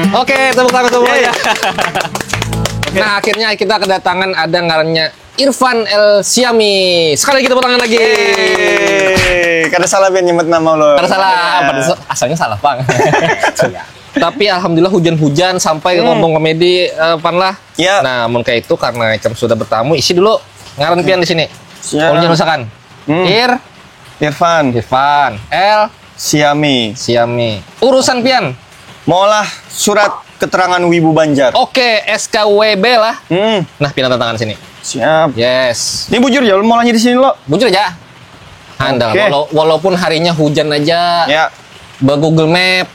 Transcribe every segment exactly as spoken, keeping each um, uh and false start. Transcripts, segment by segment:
Oke, tepuk tangan semuanya. Nah, akhirnya kita kedatangan ada ngarannya Irfan El Siami. Sekali lagi tepuk tangan lagi. Kada salah pian nyebut nama lo. Kada salah, apa, asalnya salah, Bang. Tapi alhamdulillah hujan-hujan sampai ngomong komedi, eh, Pan lah. Ya. Nah, mun kayak itu karena ikam sudah bertamu, isi dulu ngaran pian di sini. Siap. Ulun jangan usahakan. Hmm. Ir, Irfan Irfan, El, Siami Siami. Urusan pian. Maulah surat keterangan Wibu Banjar. Oke, S K W B lah. Hmm, Nah, pindah tantangan sini. Siap. Yes. Ini bujur ya, lu mau lanjut di sini lo. Bujur aja. Handal, Oke. walau- walaupun harinya hujan aja. Ya. Ba Google Map.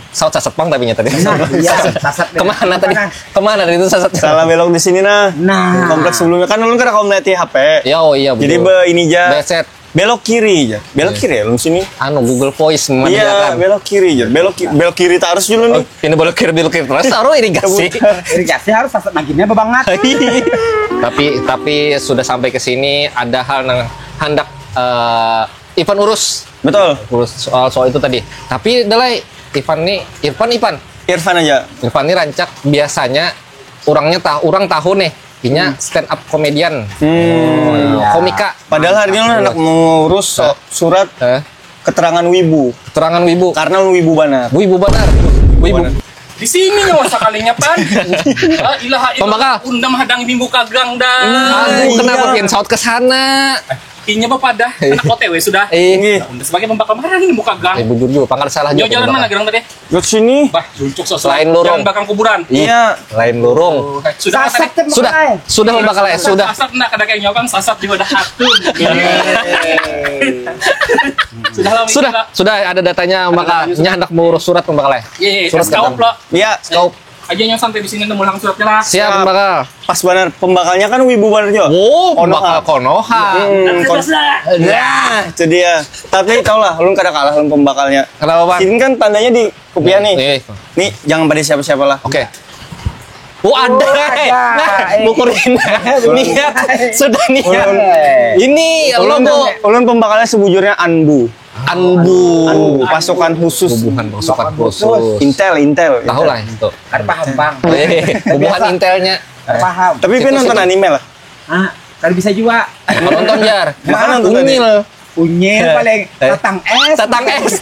Saut sasat pang tapi nya tadi. Nah, iya, sasat. Kemana tadi? Mana? Kemana tadi itu sasat? Salah belok di sini nah. Nah. Kompleks sebelumnya kan lu kada kau melihat H P. Ya, oh iya, Jadi betul. Be ini aja. Beset. Belok kiri aja. Belok kiri ya lu sini. Anu, Google Voice Iya, memandangkan. Belok kiri aja. Belok ki- belok kiri terus dulu nih. Ini belok kiri, belok kiri terus, taruh irigasi. Irigasi harus sasat naginnya bebangat. Tapi tapi sudah sampai ke sini, ada hal yang hendak, eh, Ivan urus. Betul. Urus soal soal itu tadi. Tapi dalai Ivan nih, Irfan Ivan. Irfan aja. Irfan ini rancak biasanya orangnya tahu, orang tahu nih, inya stand up comedian. Hmm. Komika. Padahal hari ini lu hendak mengurus so- surat Eh, keterangan Wibu. Keterangan Wibu. Karena lu Wibu banar. Wibu banar. Wibu. Di sini nyawa sakalinya pan. La ilaha illallah. Pembakal. Undam hadang minggu kagang dah. Aduh, iya. Kenapa pian saut ke sana? Inya bapadah anak O T W sudah. Eh, Ini Undam sebagai pembakal marah nih minggu kagang. Eh, bujur juga, pangkal salah Nyo juga. jalan Pembakal. Mana gerang tadi? Yuk sini. Bah, juncuk sosok. Lain lorong. Jalan belakang kuburan. Iya, lain lorong. Sudah Sasat tadi. Tem Sudah, Makalai. Sudah pembakal ya, sudah. Sasat nak kada kayak nyokang sasat di wadah hatu. Sudah lah. Sudah, sudah ada datanya, maka nya hendak mengurus surat pembakal ya. Iya, iya, Surat kasih tahu datang. Plo. Ya, Kau Aja nyo sampai di sini nemu langsung suratnya lah. siap pembakal. Pas banar pembakal nya kan Wibu banar jo. Oh, Konoha. Pembakal Konoha. Hmm, kon- Nah, Nah, itu dia. Tapi tau lah, lu kada kalah lu pembakalnya. Kenapa, Pak? Sini kan tandanya di kupiah nih. Eh. Nih, jangan pada siapa-siapa lah. Oke. Oh, ada. Oh, ada. Nah, Eh. buku Rina. Niat. Sudah niat. Ini Ulun, logo. Ulun pembakalnya sebujurnya Anbu. Anbu. Anbu, pasukan khusus. Bubuhan pasukan khusus. Intel, intel. Tahu lah itu. Kada paham bang. Eh, bubuhan intelnya. Kada paham. Tapi pian nonton anime lah. Ah, kada bisa juga. Nonton, jar. Mana nonton tadi? Unyil. Unyil Eh. paling Eh. Tatang S. Tatang S.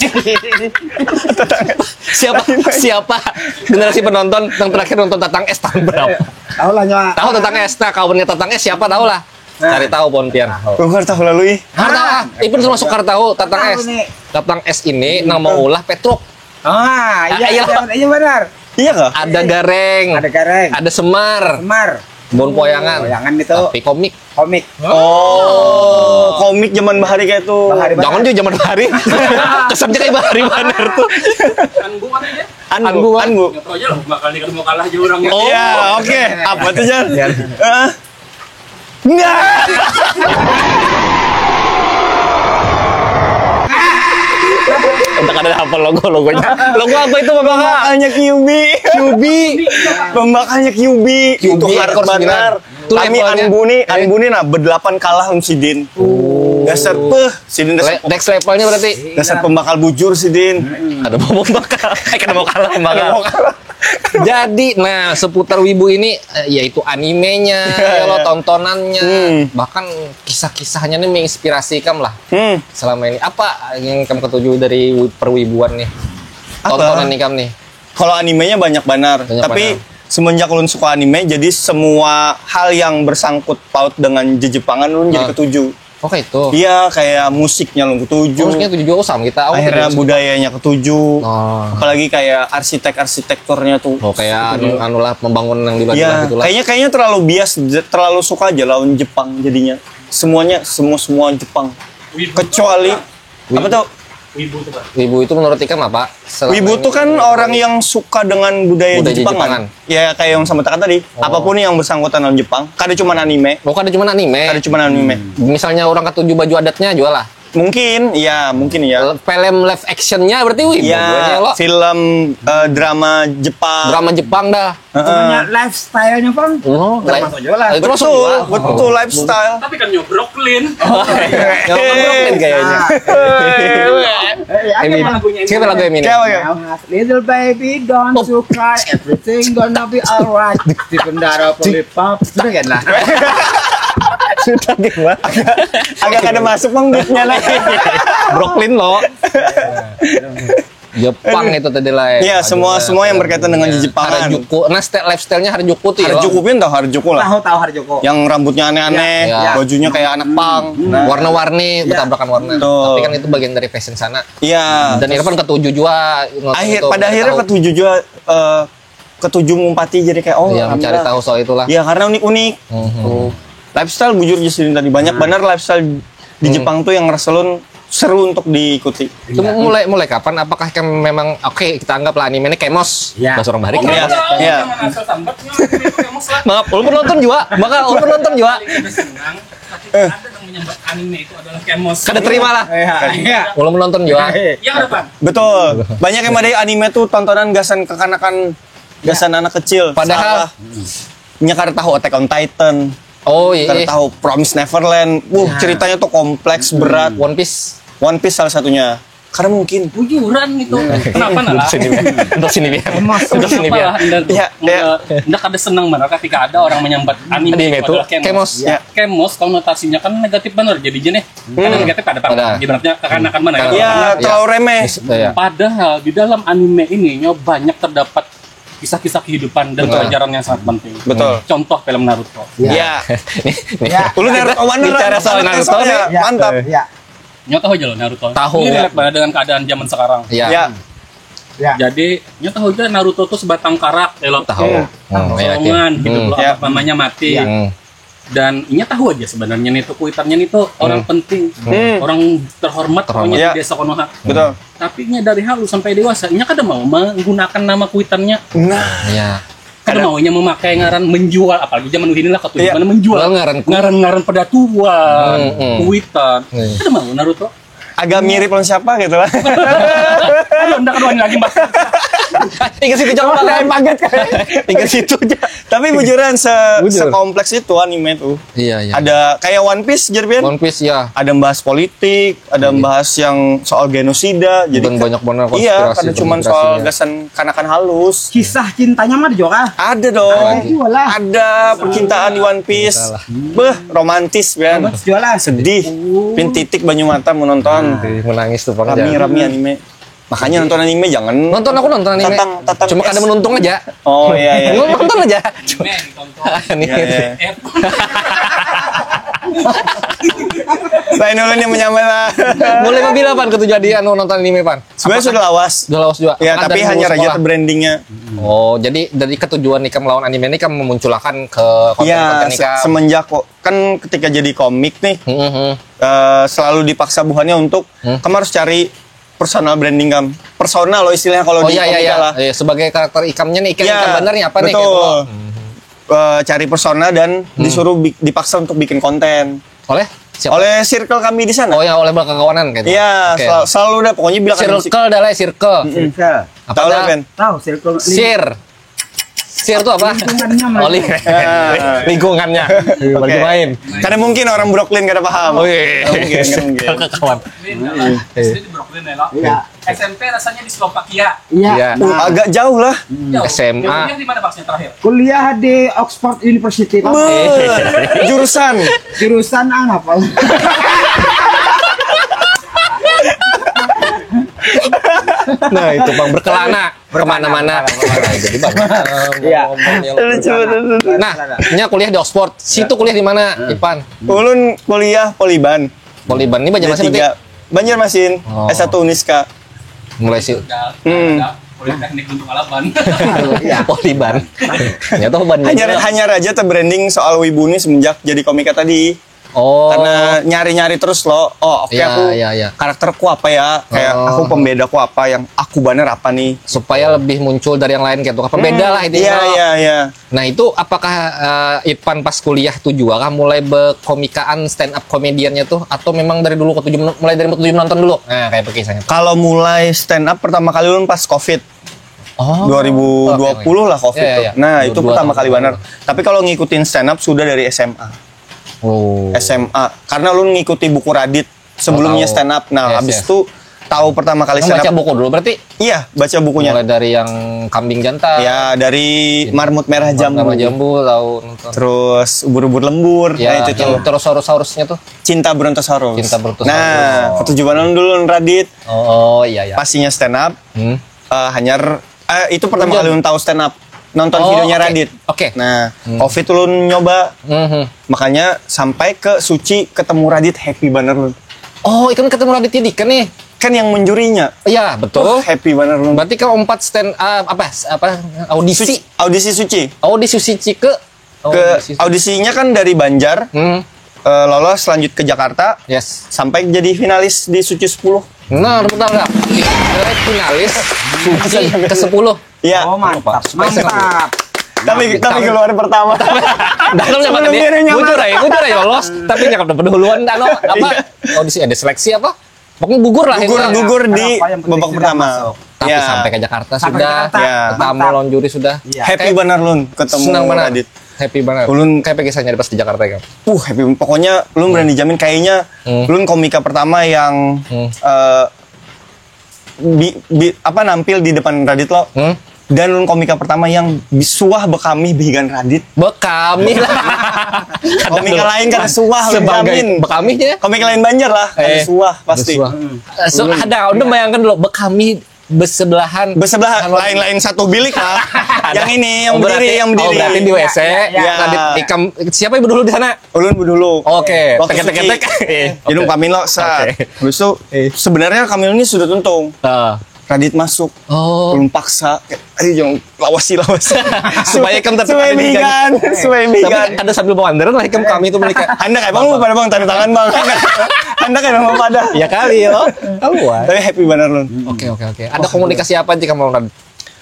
Siapa siapa generasi penonton yang terakhir nonton Tatang S tahun berapa? Tahu lah nyawa. Tahu Tatang S? Nah, kawannya Tatang S siapa, tahu lah. Cari tahu pon pian. Gua kada tahu lalu ih. Kada tahu ah. Ipun termasuk kada tahu Tatang Tahu S. nih. Tatang S ini nang maulah petruk. Ah, iya, Ah, iya. Iya, iya benar. Iya kah? Ada gareng. Ada gareng. Ada semar. Semar. Bon poyangan. Poyangan itu. Tapi komik. Komik. Oh, komik zaman bahari kayak itu. Bahari. Jangan juga zaman bahari. Kesannya kayak bahari benar tuh. Anbu mana ya? Anbu, Anbu, Anbu. Nggak tahu aja lah, bakal nih mau kalah aja orangnya. Oh. Ya, oke. Apa tuh, Jan? Heeh. Nah. Entah kada apa logo-logonya. Logo apa itu, Bapak? Makanya Q B. Q B. Pembakalnya Q B. Q B Itu hard ekor benar. Itu Kami levelnya. Anbu nih, Eh. Anbu nih nah bedelapan kalah lawan sidin. Dasar peh, sidin dasar Le- Next levelnya berarti. Dasar pembakal bujur sidin. Ada mau bakal, eh, kada mau kalah, bakal. Jadi, nah, seputar Wibu ini, eh, yaitu animenya, ya lo, tontonannya, Hmm. bahkan kisah-kisahnya nih menginspirasi ikam lah Hmm. selama ini. Apa yang kamu ketuju dari wi- perwibuan nih? Apa? Tontonan ikam nih. Kalau animenya banyak banar, Banyak tapi banar. Semenjak ulun suka anime, jadi semua hal yang bersangkut paut dengan jejepangan ulun jadi Ah. ketuju. Oh, kayak itu. Iya, kayak musiknya ulun ketuju. Oh, musiknya ketuju juga, oh, sama kita. Oh, Akhirnya ketuju. Budayanya ketuju. Oh. Apalagi kayak arsitek-arsitekturnya tuh. Oh, kayak anu, anu lah, pembangunan yang di luar Iya, gitulah. Kayaknya kayaknya terlalu bias, terlalu suka aja lawan Jepang jadinya. Semuanya semua semua Jepang. Kecuali apa tuh? Wibu tuh, Pak. Wibu itu menurut ikam apa? Selama Wibu ini tuh kan orang yang suka dengan budaya, Budaya Jepang, Jepangan. Ya kayak yang sama tekan tadi. Apapun yang bersangkutan dengan Jepang, kada cuma anime, Oh, kada cuma anime. kada cuma anime. Misalnya orang ketuju baju adatnya juga lah. Mungkin, ya, mungkin ya. Film live actionnya berarti wih, ya, film, eh, drama Jepang. Drama Jepang dah. Heeh. Pokoknya lifestyle-nya pang. Oh, termasuk juga lah. Itu masuk juga. Betul, lifestyle. Tapi kan nyobrok Brooklyn. Oh, iya. Yang Brooklyn kayaknya. Nah. Eh, ya, Eminem. Siapa lagunya Eminem? Siapa ya? Little baby, don't you cry, everything gonna be alright. Di bendara lollipop, sudah kan lah. Sudah gimana? Agak, agak kada masuk mang beatnya lagi. Brooklyn lo. Jepang itu tadi lah. Iya, semua, semua yang berkaitan dengan Jejepangan. Harajuku. Nah, style, lifestyle-nya Harajuku tuh ya. Harajuku pun tahu Harajuku lah. Tahu, tahu Harajuku. Yang rambutnya aneh-aneh, ya, bajunya kayak anak pang. Warna-warni, bertabrakan warna. Betul. Tapi kan itu bagian dari fashion sana. Iya. Dan Irfan ketujuh juga. Akhir, pada akhirnya ketujuh juga, eh, ketujuh mumpati jadi kayak, oh, ya, mencari tahu soal itulah. Iya, karena unik-unik. Tuh. Lifestyle bujur justru tadi banyak benar lifestyle di Jepang tuh yang rasa ulun seru untuk diikuti. Itu mulai, mulai kapan? Apakah kan memang, oke, kita anggaplah anime ini kemos. Ya. Bahasa orang Bali. Oh, kemos. Iya. Jangan asal sambat, jangan itu kemos lah. Maaf, ulun pun nonton juga. Maka ulun pun nonton juga. Paling kada senang, tapi ada yang menyambat anime itu adalah kemos. Kada terima lah. Iya, iya. Ulun pun nonton juga. Yang depan. Betul. Banyak yang madai anime tuh tontonan gasan kekanakan, gasan anak kecil. Padahal nya kada tahu Attack on Titan. Oh, iya. Kada tahu Promise Neverland. Wuh, ceritanya tuh kompleks, berat. One Piece. One Piece salah satunya. Karena mungkin bujuran itu. Kenapa nah? Untuk sini, untuk sini biar. Untuk sini biar. Iya, iya. Ndak ada senang benar ketika ada orang menyambat anime itu adalah kemos. Kemos, konotasinya kan negatif benar jadinya nih. Karena negatif ada pang. Ibaratnya kekanakan mana ya? Iya, terlalu remeh. Padahal di dalam anime ini nyo banyak terdapat kisah-kisah kehidupan dan pelajaran yang sangat penting. Betul. Contoh film Naruto. Iya. Ulu Naruto mana? Bicara soal Naruto nih, mantap. Iya. Nyo tahu aja loh Naruto. Tahu. Ini relate banget dengan keadaan zaman sekarang. Iya. Iya. Jadi, nyo tahu aja Naruto tuh sebatang karak, ya loh. Tahu. Colongan, gitu loh, apa namanya, mati. Dan inya tahu aja sebenarnya nih tuh kuitannya nih tuh orang penting, orang terhormat pokoknya di desa Konoha. Betul. Tapi inya dari halus sampai dewasa, inya kada mau menggunakan nama kuitannya. Nah. Iya. Kada mau inya memakai ngaran menjual, apalagi zaman wahini lah katuju mana menjual. Ngaran, ngaran pedatuan, kuitan. Kada mau Naruto. Agak mirip lawan siapa gitu lah. Aduh, ndak keduanya lagi, Mbak. Tinggal situ jangan pakai paget. Tinggal situ aja. Tapi bujuran se sekompleks itu anime tuh. Iya, iya. Ada kayak One Piece, Jerpian. One Piece, ya. Ada membahas politik, ada membahas yang soal genosida. Jadi banyak benar konspirasi. Iya, kada cuma soal gasan kanakan halus. Kisah cintanya mah ada juga kah? Ada dong. Ada juga lah. Ada percintaan di One Piece. Beh, romantis, Pian. Romantis juga lah. Sedih. Pian titik banyu mata menonton. Menangis tuh, Bang. Rami, rami anime. Makanya nonton anime jangan. Nonton, aku nonton anime. Tatang, tatang. Cuma kada menuntung aja. Oh, iya, iya. Nonton aja. Anime ditonton. Anime. Iya, iya. Lain ulun yang menyambat lah. Mulai mabila pan ketuju adi anu nonton anime pan? Sebenarnya sudah lawas. Sudah lawas juga. Ya, tapi hanyar aja tuh brandingnya. Oh, jadi dari ketujuan ikam lawan anime ini ikam memunculakan ke konten-konten ikam. Iya, semenjak kok kan ketika jadi komik nih, eh, selalu dipaksa buhannya untuk kamu harus cari personal branding kam. Personal loh istilahnya kalau di komika lah. Oh, iya, iya, iya. Iya, sebagai karakter ikamnya nih, ikan, ikan bener nih apa nih gitu loh. Iya, betul. Eh, cari persona dan disuruh bi- dipaksa untuk bikin konten. Oleh siapa? Oleh circle kami di sana. Oh ya, oleh berkakawanan gitu. Iya, sel- selalu dah pokoknya bilang ada musik. Circle dah lah, circle. Circle. Apa dah? Tahu lah, Ben? Tahu circle. Sir. Sir itu apa? Lingkungannya, Mas. Oh, ling- lingkungannya. Oke. Lagi main. Karena mungkin orang Brooklyn kada paham. Oh, iya, iya. Nggak mungkin, nggak mungkin. Kekawan. Brooklyn, kalau S D di Brooklyn ya, lo? Iya. S M P rasanya di Slovakia. Iya. Iya. Uh, agak jauh lah. Jauh. S M A. Kuliah di mana maksudnya terakhir? Kuliah di Oxford University, Pak. Beuh. Jurusan? Jurusan apa? Nah, itu, Bang, berkelana. Kemana-mana. Nah, jadi bagus. Iya. Lucu, lucu, lucu. Nah, nya kuliah di Oxford. Situ kuliah di mana, Ipan? Ulun kuliah Poliban. Poliban ini Banjarmasin berarti? D tiga. Banjarmasin. Oh. S satu Uniska. Mulai si- Hmm. Politeknik Gunung Alaban. Iya. Poliban. Nya tahu Banjar. Hanya, hanya aja terbranding soal wibu nih semenjak jadi komika tadi. Oh. Karena nyari-nyari terus loh. Oh, oke Iya, aku iya, iya. karakterku apa ya? Kayak Oh. aku pembedaku apa yang aku banner apa nih? Supaya lebih muncul dari yang lain gitu. Pembeda lah intinya. Iya, iya, iya. Nah itu apakah eh, Ipan pas kuliah tuh juga kah mulai berkomikaan stand up comediannya tuh atau memang dari dulu ketuju mulai dari ketuju menonton dulu? Nah kayak begini misalnya. Kalau mulai stand up pertama kali ulun pas covid Oh. dua ribu dua puluh lah covid Iya, iya, tuh. iya. Nah, itu Dua pertama tahun kali yang banner. lalu. Tapi kalau ngikutin stand up sudah dari S M A. Oh. S M A karena ulun ngikuti buku Radit sebelumnya Oh, tahu. Stand Up. Nah, Yes, habis yes. itu tahu pertama kali Kan stand baca up. Buku dulu berarti Iya, baca bukunya. Mulai dari yang kambing jantan. Ya, dari marmut merah jambu. Sama jambu tahu nonton. Terus ubur-ubur lembur. Ya, Nah, itu tuh. Yang Tyrannosaurus-saurusnya tuh. Cinta Brontosaurus. Cinta Brontosaurus. Nah, ketujuh banget dulu Radit. Oh, oh iya iya. Pastinya stand up. Hmm. Eh, hanyar eh, itu pertama Udah. Kali ulun tahu stand up. Nonton Oh, videonya oke. Radit. Oke. Nah, Hmm. covid ulun nyoba. Mhm. Makanya sampai ke Suci ketemu Radit happy banget ulun. Oh, itu kan ketemu Raditya Dika nih. Kan yang menjurinya. Iya, betul. Happy banget ulun. Berarti kau empat stand up apa apa audisi? Audisi Suci. Audisi Suci ke Ke audisinya kan dari Banjar, Hmm. eh, lolos lanjut ke Jakarta, Yes. Sampai jadi finalis di Suci sepuluh. Nah, tepuk tangan. Kira finalis Suci ke sepuluh. Iya. Oh, mantap. Mantap. Tapi tapi keluar pertama. Dalam siapa Sebelum tadi? dia nyamar. Bujur aja, bujur aja lolos, tapi nyakap dapat duluan dah no. Apa? Audisi ada seleksi apa? Pokoknya gugur lah. Gugur intinya. gugur di Apa yang penting babak sudah pertama. Masuk. Tapi Ya. Sampai ke Jakarta Sampai sudah. Jakarta. Ya. Ketemu Mantap. lawan juri sudah. Iya. Happy banget ulun ketemu Senang banget. Radit. Happy banget. Ulun Kayak pakai saja pas di Jakarta kan. Uh, happy. Pokoknya ulun berani jamin kayaknya Hmm. ulun komika pertama yang Hmm. eh, bi, bi, apa nampil di depan Radit lo. Hmm. Dan ulun komika pertama yang bi- suah bekami bihigan Radit. Bekami lah. Komika lain kan suah ulun Sebagai jamin. Bekami ya. Komika lain Banjar lah, ada Eh, suah pasti. Suah. Eh, So, ada udah bayangkan dulu Bekami bersebelahan. Bersebelahan, lain-lain satu bilik lah. Yang ini, yang Oh, berarti, berdiri, yang oh, berdiri. berarti di W C. Ya. Radit ikam siapa yang dulu di sana? Ulun dulu. Oke, Waktu teketek-ketek. suci. Eh, Jadi oke. kami lo saat. Oke. Habis itu Eh. sebenarnya kami ini sudah tuntung. Ah. Radit masuk. Oh. Ulun paksa. Kayak, ayo jangan lawasi lawasi. Supaya ikam tetap supaya ada di bigan, supaya Tapi bigan. Ada sambil bawa andaran lah ikam kami itu mereka. Anda kayak bang lupa bang tanda tangan bang. Anda kayak bang pada. Ya kali ya. Keluar. Tapi happy banget ulun. Oke oke oke. Ada komunikasi apa aja kamu Radit?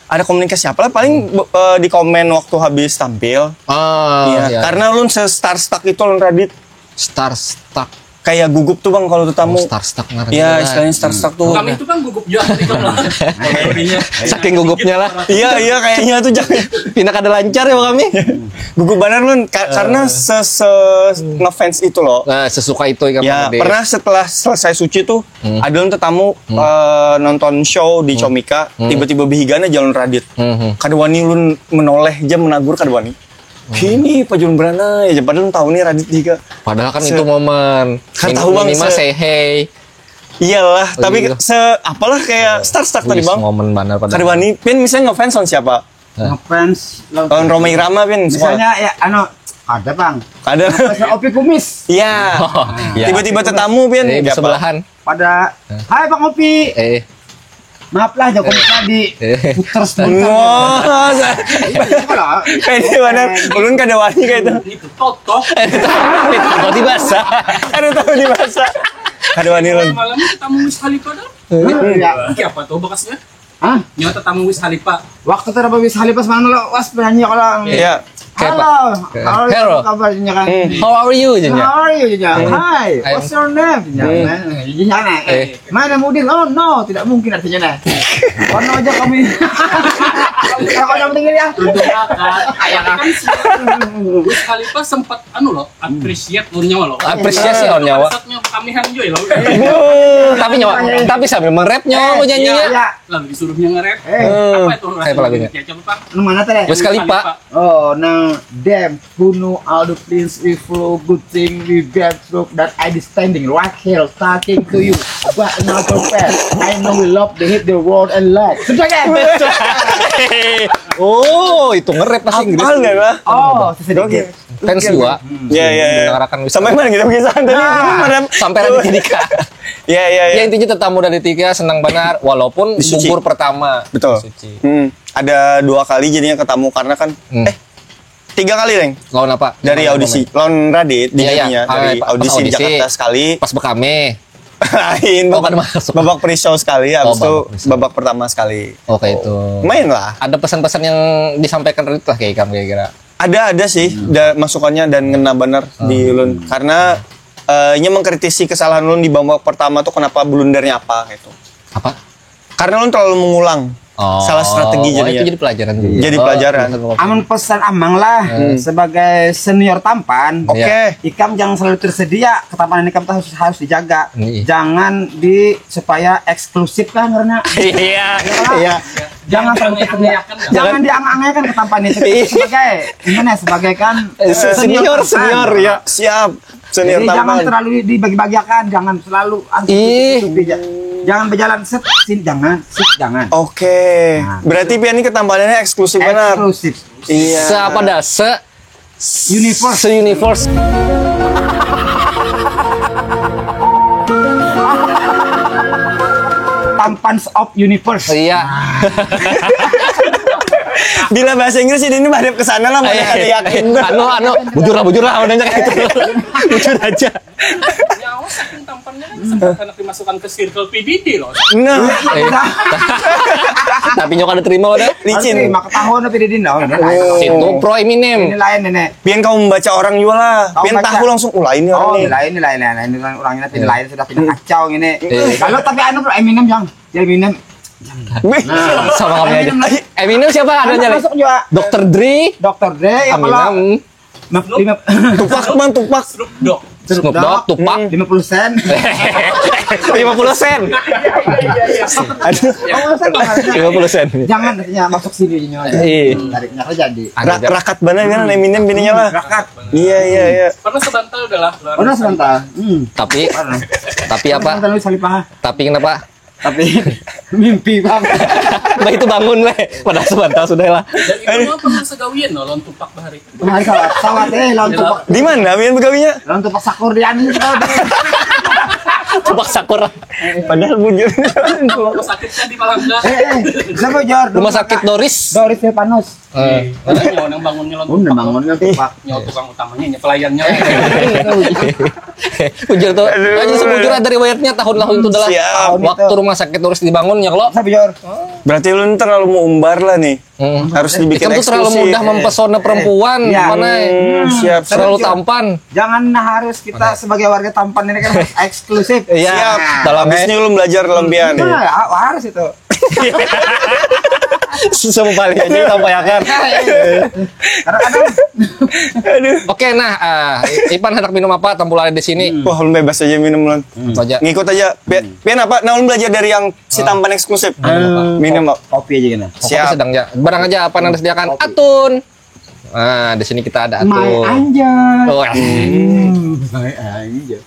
Ada komunikasi apa lah paling eh, di komen waktu habis tampil. Ah, Iya, karena ulun se-starstruck itu ulun Radit. Starstruck. Kayak gugup tuh bang kalau tetamu. Oh, starstruck ngerti. Ya istilahnya starstruck tuh. Kami itu kan gugup juga ketika pulang. Teorinya. Saking gugupnya lah. Iya iya kayaknya tuh jangan. Pindah kada lancar ya kami. Gugup banget ulun Ka- karena se, se ngefans itu loh. Nah, sesuka itu ikam Ya sama dia. Pernah setelah selesai suci tuh ada ulun tetamu eh, nonton show di Comika tiba-tiba bihigana jalan Radit. Hmm. Kada wani ulun menoleh aja menagur kada wani. Kini pajuan berana aja padahal tahu nih Radit juga. Padahal kan itu momen. Kan Min- tahu, Bang, minimal se- say hey. Iyalah, Oh, tapi iya. se apalah kayak starstruck tadi Wis, bang. Momen benar pada. Kada wani, Pin misalnya ngefans lawan siapa? Ngefans lawan Lawan Rhoma Irama Pin. Misalnya ya anu ada bang. Ada. Pas Opi Kumis. Iya. Iya. Tiba-tiba tetamu Pin. Eh, Siapa? Sebelahan. Pada Hai Bang Opi. Eh. Maaf lah jauh tadi. Eh. Puter Wah, Kalau kayak di mana? Ulun kada wani kayak itu. Itu totok. Itu tadi basah. Ada tahu di masa. Kada wani ulun. Malamnya ketemu Wiz Khalifa dah. Ya. Siapa tuh bekasnya? Hah? Nyawa tetamu Wiz Khalifa. Waktu terakhir Wiz Khalifa semalam lo was penyanyi kalau Iya. Kayak Halo. apa? Halo. Halo. Kabarnya kan. How are you jadinya? How are you? Jadinya? Hi. I'm- What's your name? Jadinya. Hmm. Nah, jadinya, nah, Eh. My name Udin. Oh no, tidak mungkin artinya nah. Warna aja kami. Kalau kau yang tinggi ya. Kayak kan si Wiz Khalifa sempat anu loh, appreciate lo nyawa lo. Appreciate sih lawan nyawa. Saatnya kamihan juga lo. Tapi nyawa, tapi sambil nge-rap nyawa mau nyanyinya. Iya. Lalu disuruhnya nge-rap. Eh. Hmm. Apa itu? Kayak apa lagunya? Kayak apa? Lu mana tadi? Wiz Khalifa. Oh, now damn, who know all the things we flow, good thing we get, so that I be standing right here talking to you. But now compare, I know we love the hit the world and life. Sudah kan? Oh, itu nge-rap bahasa Inggris. Apal nggak lah? Oh, sedikit. Fans juga. Iya iya iya. Mendengarkan Wiz Sampai mana kita kisah tadi? Mana? Sampai Raditya Dika. Iya iya Ya iya. Intinya tetamu Raditya Dika senang benar walaupun Di Suci. Gugur pertama. Betul. Suci. Hmm. Ada dua kali jadinya ketemu karena kan Hmm. eh Tiga kali, Reng. Lawan apa? Dari Gimana audisi. Momennya? Lawan Radit di Iya, iya. jadinya. Ah, Dari pas audisi, audisi. Jakarta sekali. Pas bekame. Lain. Oh, babak, kada masuk. Babak pre-show sekali, habis Oh, itu babak pre-show. Babak pertama sekali. Oh, kayak itu. Main lah. Ada pesan-pesan yang disampaikan Radit lah kayak kamu kira-kira. Ada ada sih da, masukannya dan ngena bener di ulun. Karena eh, nya mengkritisi kesalahan ulun di babak pertama tuh, kenapa blundernya apa gitu. Apa? Karena ulun terlalu mengulang. Oh, Salah strategi oh, jadinya. Itu jadi pelajaran juga. Jadi Oh, pelajaran. Bisa ngomong. Amun pesan amang lah, sebagai senior tampan, Oke. Iya. Ikam jangan selalu tersedia, ketampanan ikam tuh harus harus dijaga. Iya. Jangan di supaya eksklusif kan karena Iya. Iya. jangan selalu tersedia. Jangan diang-angaikan ketampanan itu sebagai gimana ya, sebagai kan Eh, se- senior, tampan. Senior ya. Siap. Senior Jadi jangan tampan. Terlalu dibagi-bagiakan, jangan selalu harus Ih. ditutupi, ja- jangan berjalan set sini jangan, set jangan. Oke. Nah. Berarti pian ini ketampanannya eksklusif benar. Eksklusif. Iya. Siapa dah se Universe. Se universe. Tampans of Universe. Iya. Bila bahasa Inggris ini hadap ke sana lah, mana ada yakin. Anu, anu, bujur lah, bujur lah, udah kayak itu. Bujur aja. Nyawa saking tampannya kan sempat anak dimasukkan ke circle P D D loh. Nah, Eh, tapi nyok ada terima udah. Licin. Maka tahun tapi di dino. Situ pro Eminem. Ini lain ini. Pian kamu membaca orang juga lah. Kamu Pian baca. Tahu langsung, ulah ini orang Oh, nih. Lain ini lain lain ini orang ini pindah lain sudah pindah kacau ini. Iya. Kalau tapi anu pro Eminem yang dia Eminem Sama kami aja. Eminem siapa adanya? Masuk juga. Dokter Dre, Dokter Dre ya kalau Eminem, lima- lima- Tupak, Bang, Tupak. Dok. Snoop Dogg, Tupac. lima puluh sen. Lima puluh sen. Aduh. Lima puluh sen Bang, harusnya. Lima puluh sen. Jangan artinya masuk sini aja. Iya. Tariknya aja jadi. Ada Ra- rakat banget kan Eminem bininya lah. Rakat. Iya, iya, iya. Pernah sebantal udah lah. Udah sebentar. Hmm. Tapi Pernah. tapi apa? Sebentar lu salipah. Tapi kenapa? Tapi mimpi bang. Bah itu bangun weh. Padahal sebentar sudah lah. Dan itu mah pernah segawian loh lawan Tupac bahari. Hari sawat, sawat eh lawan Tupac, Di mana pian begawinya? lawan Tupac sakur di anu. Tupac sakur. Padahal bujur. Rumah sakitnya di Palangga. Eh, eh, siapa Jor? Rumah sakit Doris. Doris Silvanus. Eh, Makanya orang bangunnya lawan Udah Tupac. bangunnya Tupac. Nyawa tukang utamanya, nya pelayannya. Bujur tuh. Aja sebujur ada riwayatnya tahun lalu itu adalah Siap. waktu rumah sakit Doris dibangun ya kalau Siapa Jor? Berarti lu terlalu mau umbar lah nih. Hmm. Harus dibikin Ikam tuh terlalu eksklusif. mudah mempesona perempuan, Iya. mana? Hmm, siap, siap. Terlalu Siap. Tampan. Jangan harus kita sebagai warga tampan ini kan harus eksklusif. Iya. Siap. Dalam Habis ini ulun belajar dalam pian. Nah, harus itu. Susah paling aja tampayakan. Karena kadang Oke, nah, ah, Ipan hendak minum apa? Tampul ada di sini. Wah, ulun bebas aja minum ulun. Apa aja? Ngikut aja. Pian, pian apa? Nah, ulun belajar dari yang si tampan eksklusif. Minum, Pak. Kopi aja gini. Kopi Siap. sedang ya. Barang aja apa yang disediakan? Atun. Nah, di sini kita ada My Atun. Angel. Oh, Hmm, My Angel.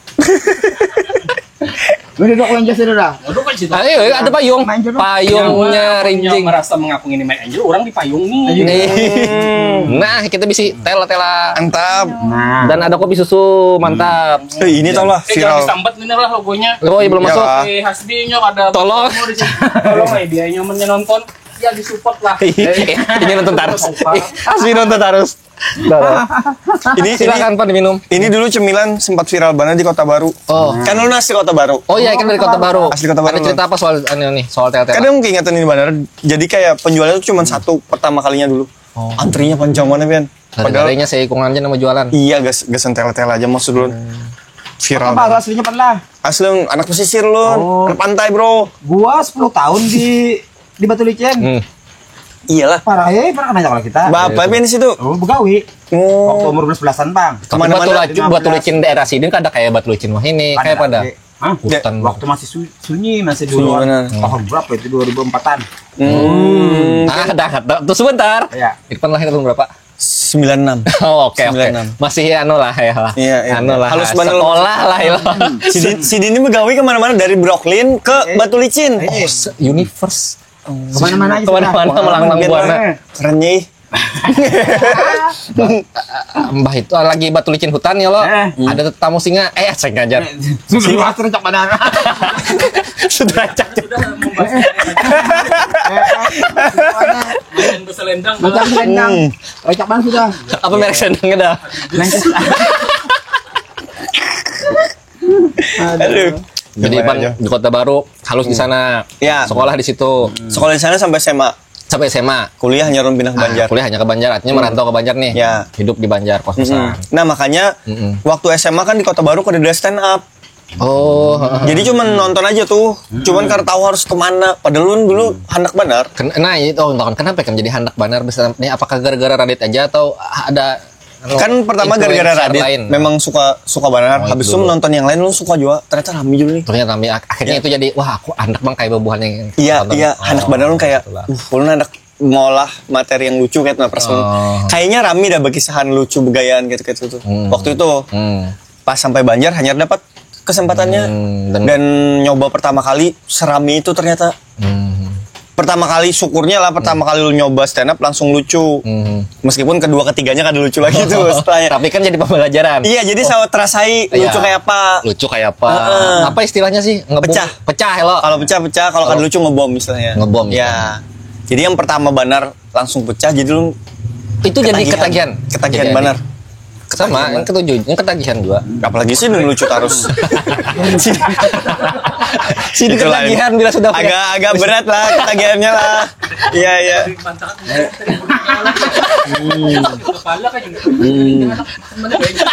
Lu duduk loncat sudah dah. Waduh kan situ. Ayo, ada payung. Main jeruk. Payungnya Nyawa rinjing. merasa mengaku ini My Angel, orang di payung nih. Nih. Nah, kita bisa tela-tela. Mantap. Nah. Dan ada kopi susu, mantap. Eh, ini tau lah Eh, jangan viral. Disambat ini lah logonya. Oh, iya, belum Ya masuk. lah. Eh, Hasbi nyok ada Tolong. Tolong ya, dia nyamannya nonton. Ya disupport lah. Ini nonton terus. Asli nonton terus. Ini, ini, Silakan Pak diminum. ini dulu cemilan sempat viral banget di Kota Baru. Oh. Kan lu asli Kota Baru. Oh iya, kan dari Kota Baru. Asli Kota Baru. Ada cerita apa soal anu nih, soal tela-tela? Kadang keingetan ini benar. Jadi kayak penjualnya tuh cuma satu pertama kalinya dulu. Oh. Antrinya panjang banget, Pian. Padahal Gara-garanya seikungan aja nama jualan. Iya, gas gasan tela-tela aja maksud lu. Viral. Apa aslinya pernah? Asli anak pesisir lu, Oh. anak pantai, Bro. Gua sepuluh tahun di di Batu Licin. Hmm. Iyalah. Parah ya, pernah kenal kalau kita. Bapak Pian di situ. Oh, begawi. Oh. Waktu umur belas-belasan, Bang. Tapi Kemana-mana. batu, laci- batu licin daerah sini kada kayak batu licin wah ini, kayak pada Hah? Hutan. Waktu masih su- sunyi, masih Sunyi dulu. benar. Tahun berapa itu? dua ribu empat-an. Hmm. Ah, dah, dah. Tuh sebentar. Ya. Ipan lahir tahun berapa? Sembilan enam. Oh, oke, oke. Sembilan enam. Masih anu lah ya lah. Iya, iya. Anu lah. Halus bener. Sekolah lah ya. Si Din, si Dini begawi kemana-mana dari Brooklyn ke Batu Licin. Eh. Oh, se- universe. Kemana-mana aja. Kemana-mana Sudah. melanglang Biar buana. Eh, Renyih. Mbah itu lagi batu licin hutan ya lo. Eh. Ada tetamu singa. Eh, sengaja. Sudah luas, rancak banar. Sudah rancak. Sudah membahas. Main beselendang. Macam selendang. Hmm. Rancak banar sudah. Apa merek selendangnya dah? Nah. Aduh. Jadi pan di Kota Baru, halus di sana. Ya. Sekolah di situ. Sekolah di sana sampai S M A. Sampai S M A. Kuliah hanyar ulun pindah ke Banjar. Kuliah hanya ke Banjar, artinya merantau ke Banjar nih. Ya. Hidup di Banjar, kos-kosan. Nah, makanya waktu S M A kan di Kota Baru kada ada stand up. Oh, heeh. Jadi cuman nonton aja tuh. Cuman kada tahu harus kemana. Padahal ulun dulu handak banar. Ken-, nah, itu, oh, kenapa kan jadi handak banar? Bisa, ini apakah gara-gara Radit aja atau ada, anu, kan pertama influencer gara-gara Radit lain? Memang suka, suka banar. Oh, habis itu dulu nonton yang lain, ulun suka juga. Ternyata rame juga nih. Ternyata rame. Ak-, akhirnya itu jadi, "Wah, aku handak bang kayak babuhan yang iya, tonton." Iya, handak banar ulun kayak, itulah. Uh, ulun handak ngolah materi yang lucu kayak, nah, perasaan kayaknya rame dah, bekisahan lucu, begayaan gitu-gitu tuh. Hmm. Waktu itu pas sampai Banjar hanya dapat kesempatannya. Hmm, dan nyoba pertama kali serami itu ternyata. Hmm. Pertama kali, syukurnya lah, pertama kali lu nyoba stand up langsung lucu. Hmm. Meskipun kedua ketiganya kada lucu lagi tuh setelahnya. Tapi kan jadi pembelajaran. Iya, jadi selalu terasai lucu kayak apa. Lucu kayak apa? Heeh. Apa istilahnya sih? Ngebom. Pecah. Pecah ya lo. Kalau pecah, pecah. Kalau kada lucu, ngebom istilahnya. Ngebom, ya. Jadi yang pertama banar langsung pecah, jadi lu itu jadi ketagihan. Ketagihan. Ketagihan banar. Sama, yang ketujuh, yang ketagihan juga. Apalagi sih, lucu terus. Sini ketagihan bila sudah punya. Agak, agak berat lah ketagihannya lah. Iya, iya. Kepala kan juga. Hmm.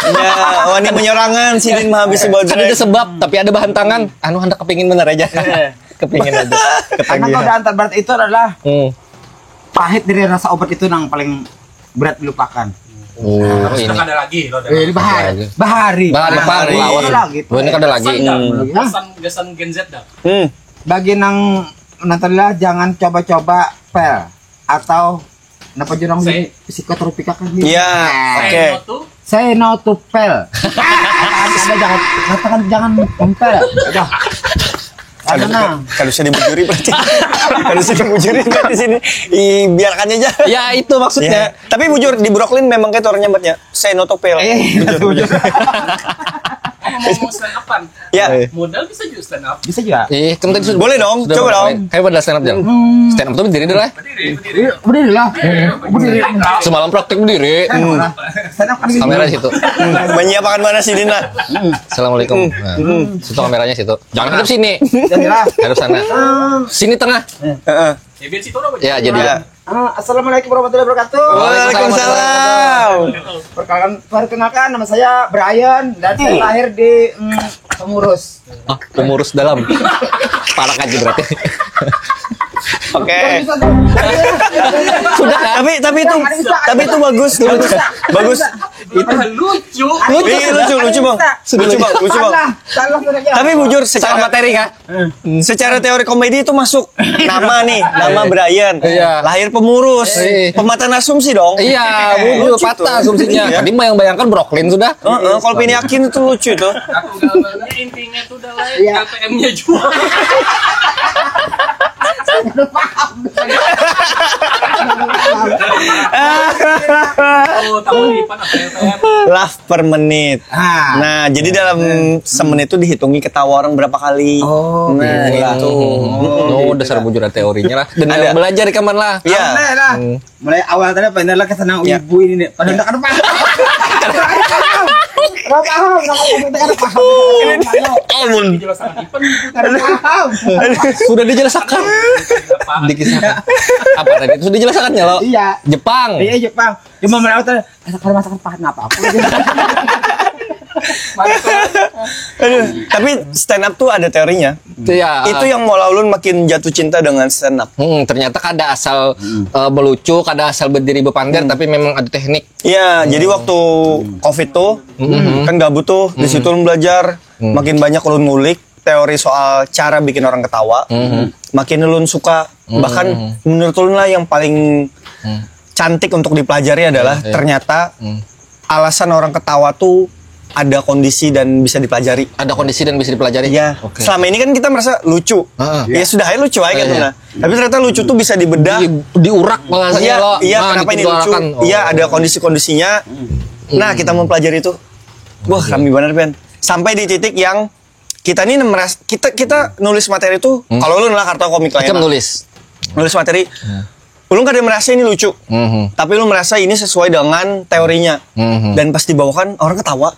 Ya, wani menyorangan sidin mah habis. Kan ada sebab, tapi ada bahan tangan. Anu, handak kepingin bener aja. Iya. Kepingin aja. Karena ketagihan. Godaan terberat itu adalah pahit dari rasa obat itu nang paling berat dilupakan. Oh, ini. Kada lagi, lo. Eh, ini bahari. Bahari. Bahari, bahari. Lawas. Ada lagi. Wah, ini kada lagi. Pesan dah, pesan, pesan Gen Z dah. Hmm. Bagi nang nonton lah, jangan coba-coba pel atau napa jurang di psikotropika kan gitu. Iya, oke. Say no to pel. Ada, jangan katakan jangan pel. Udah. Kada, kada usah dibujuri berarti. Kada usah dibujuri berarti sini. Ih, biarkan aja. Ya, itu maksudnya. Ya. Tapi bujur, di Brooklyn memang kayak orang nyambatnya say no to pel. Eh, bujur, bujur. Ngomong stand up-an. Ya. Model bisa juga stand up. Bisa juga. Eh, kan tadi sudah. Boleh dong, coba dong. Kayak pada stand up, Jal. Stand up tuh berdiri dulu lah. Berdiri, berdiri. Berdiri lah. Berdiri. Semalam praktik berdiri. Stand up kan kamera di situ. Menyiapkan mana sini, nah? Assalamualaikum. Nah, situ kameranya situ. Jangan hadap sini. Hadap sana. Sini tengah. Heeh. Ya, jadi. Ah, assalamualaikum warahmatullahi wabarakatuh. Waalaikumsalam. Perkenalkan, perkenalkan, nama saya Brian dan saya lahir di, mm, Pengurus. Ah, Pengurus Dalam. Parah aja berarti. Oke. Sudah kan? Tapi, tapi itu, tapi itu bagus, bagus. Bagus. Itu lucu. Lucu. Iya, lucu, lucu, Bang. Lucu, Bang, lucu, Bang. Salah, salah, salah. Tapi bujur, secara materi kah? Secara teori komedi itu masuk. Nama nih, nama Brian. Iya. Lahir Pemurus. Iya. Pematahan asumsi dong. Iya, bujur, patah asumsinya. Iya. Tadi bayang-bayangkan Brooklyn sudah. Heeh, kalau Pini Akin itu lucu itu. Aku gambarnya intinya tuh udah lah, iya, L P M-nya juga. Oh, tahu nih, Pan, apa L P M? Laugh per menit. Ah. Nah, jadi dalam semenit itu dihitungi ketawa orang berapa kali. Oh, nah, gitu. Itu. Oh, dasar bujur teorinya lah. Dan ada yang belajar di kamar lah. Iya. Mulai awal tadi apa? Ini adalah kesenangan ibu ini nih. Padahal tak ada paham. Tidak paham. Tidak paham. Amun. Tidak paham. Sudah dijelaskan. Dikisahkan. Apa tadi? Sudah dijelaskannya lo? Iya. Jepang. Iya, Jepang. Cuma mulai awal tadi, "Asa kada masakan pahat napa apa?" Aduh, tapi stand up tuh ada teorinya. Iya. Itu yang mau ulun makin jatuh cinta dengan stand up. Hmm, ternyata kada asal, eh, melucu, kada asal berdiri bepander, tapi memang ada teknik. Iya, jadi waktu covid tuh, kan gabut tuh, di situ ulun belajar, makin banyak ulun ngulik teori soal cara bikin orang ketawa, makin ulun suka. Bahkan menurut ulun lah yang paling cantik untuk dipelajari adalah ternyata alasan orang ketawa tuh ada kondisi dan bisa dipelajari. Ada kondisi dan bisa dipelajari. Iya. Oke. Selama ini kan kita merasa lucu. Heeh. Ya sudah aja lucu aja gitu Iya. nah. Tapi ternyata lucu tuh bisa dibedah. Di, diurak bahasanya Iya, lo. iya Nah, kenapa ini dikeluarkan. lucu? Oh. Iya, ada kondisi-kondisinya. Nah, kita mempelajari itu. Wah, kami banget, Ben. Sampai di titik yang kita nih meras kita kita nulis materi tuh, kalau lu lah kartu komik lah Kita ya. menulis. Nulis materi. Ulun kada merasa ini lucu. Mhm. Tapi lu merasa ini sesuai dengan teorinya. Mhm. Dan pas dibawakan orang ketawa.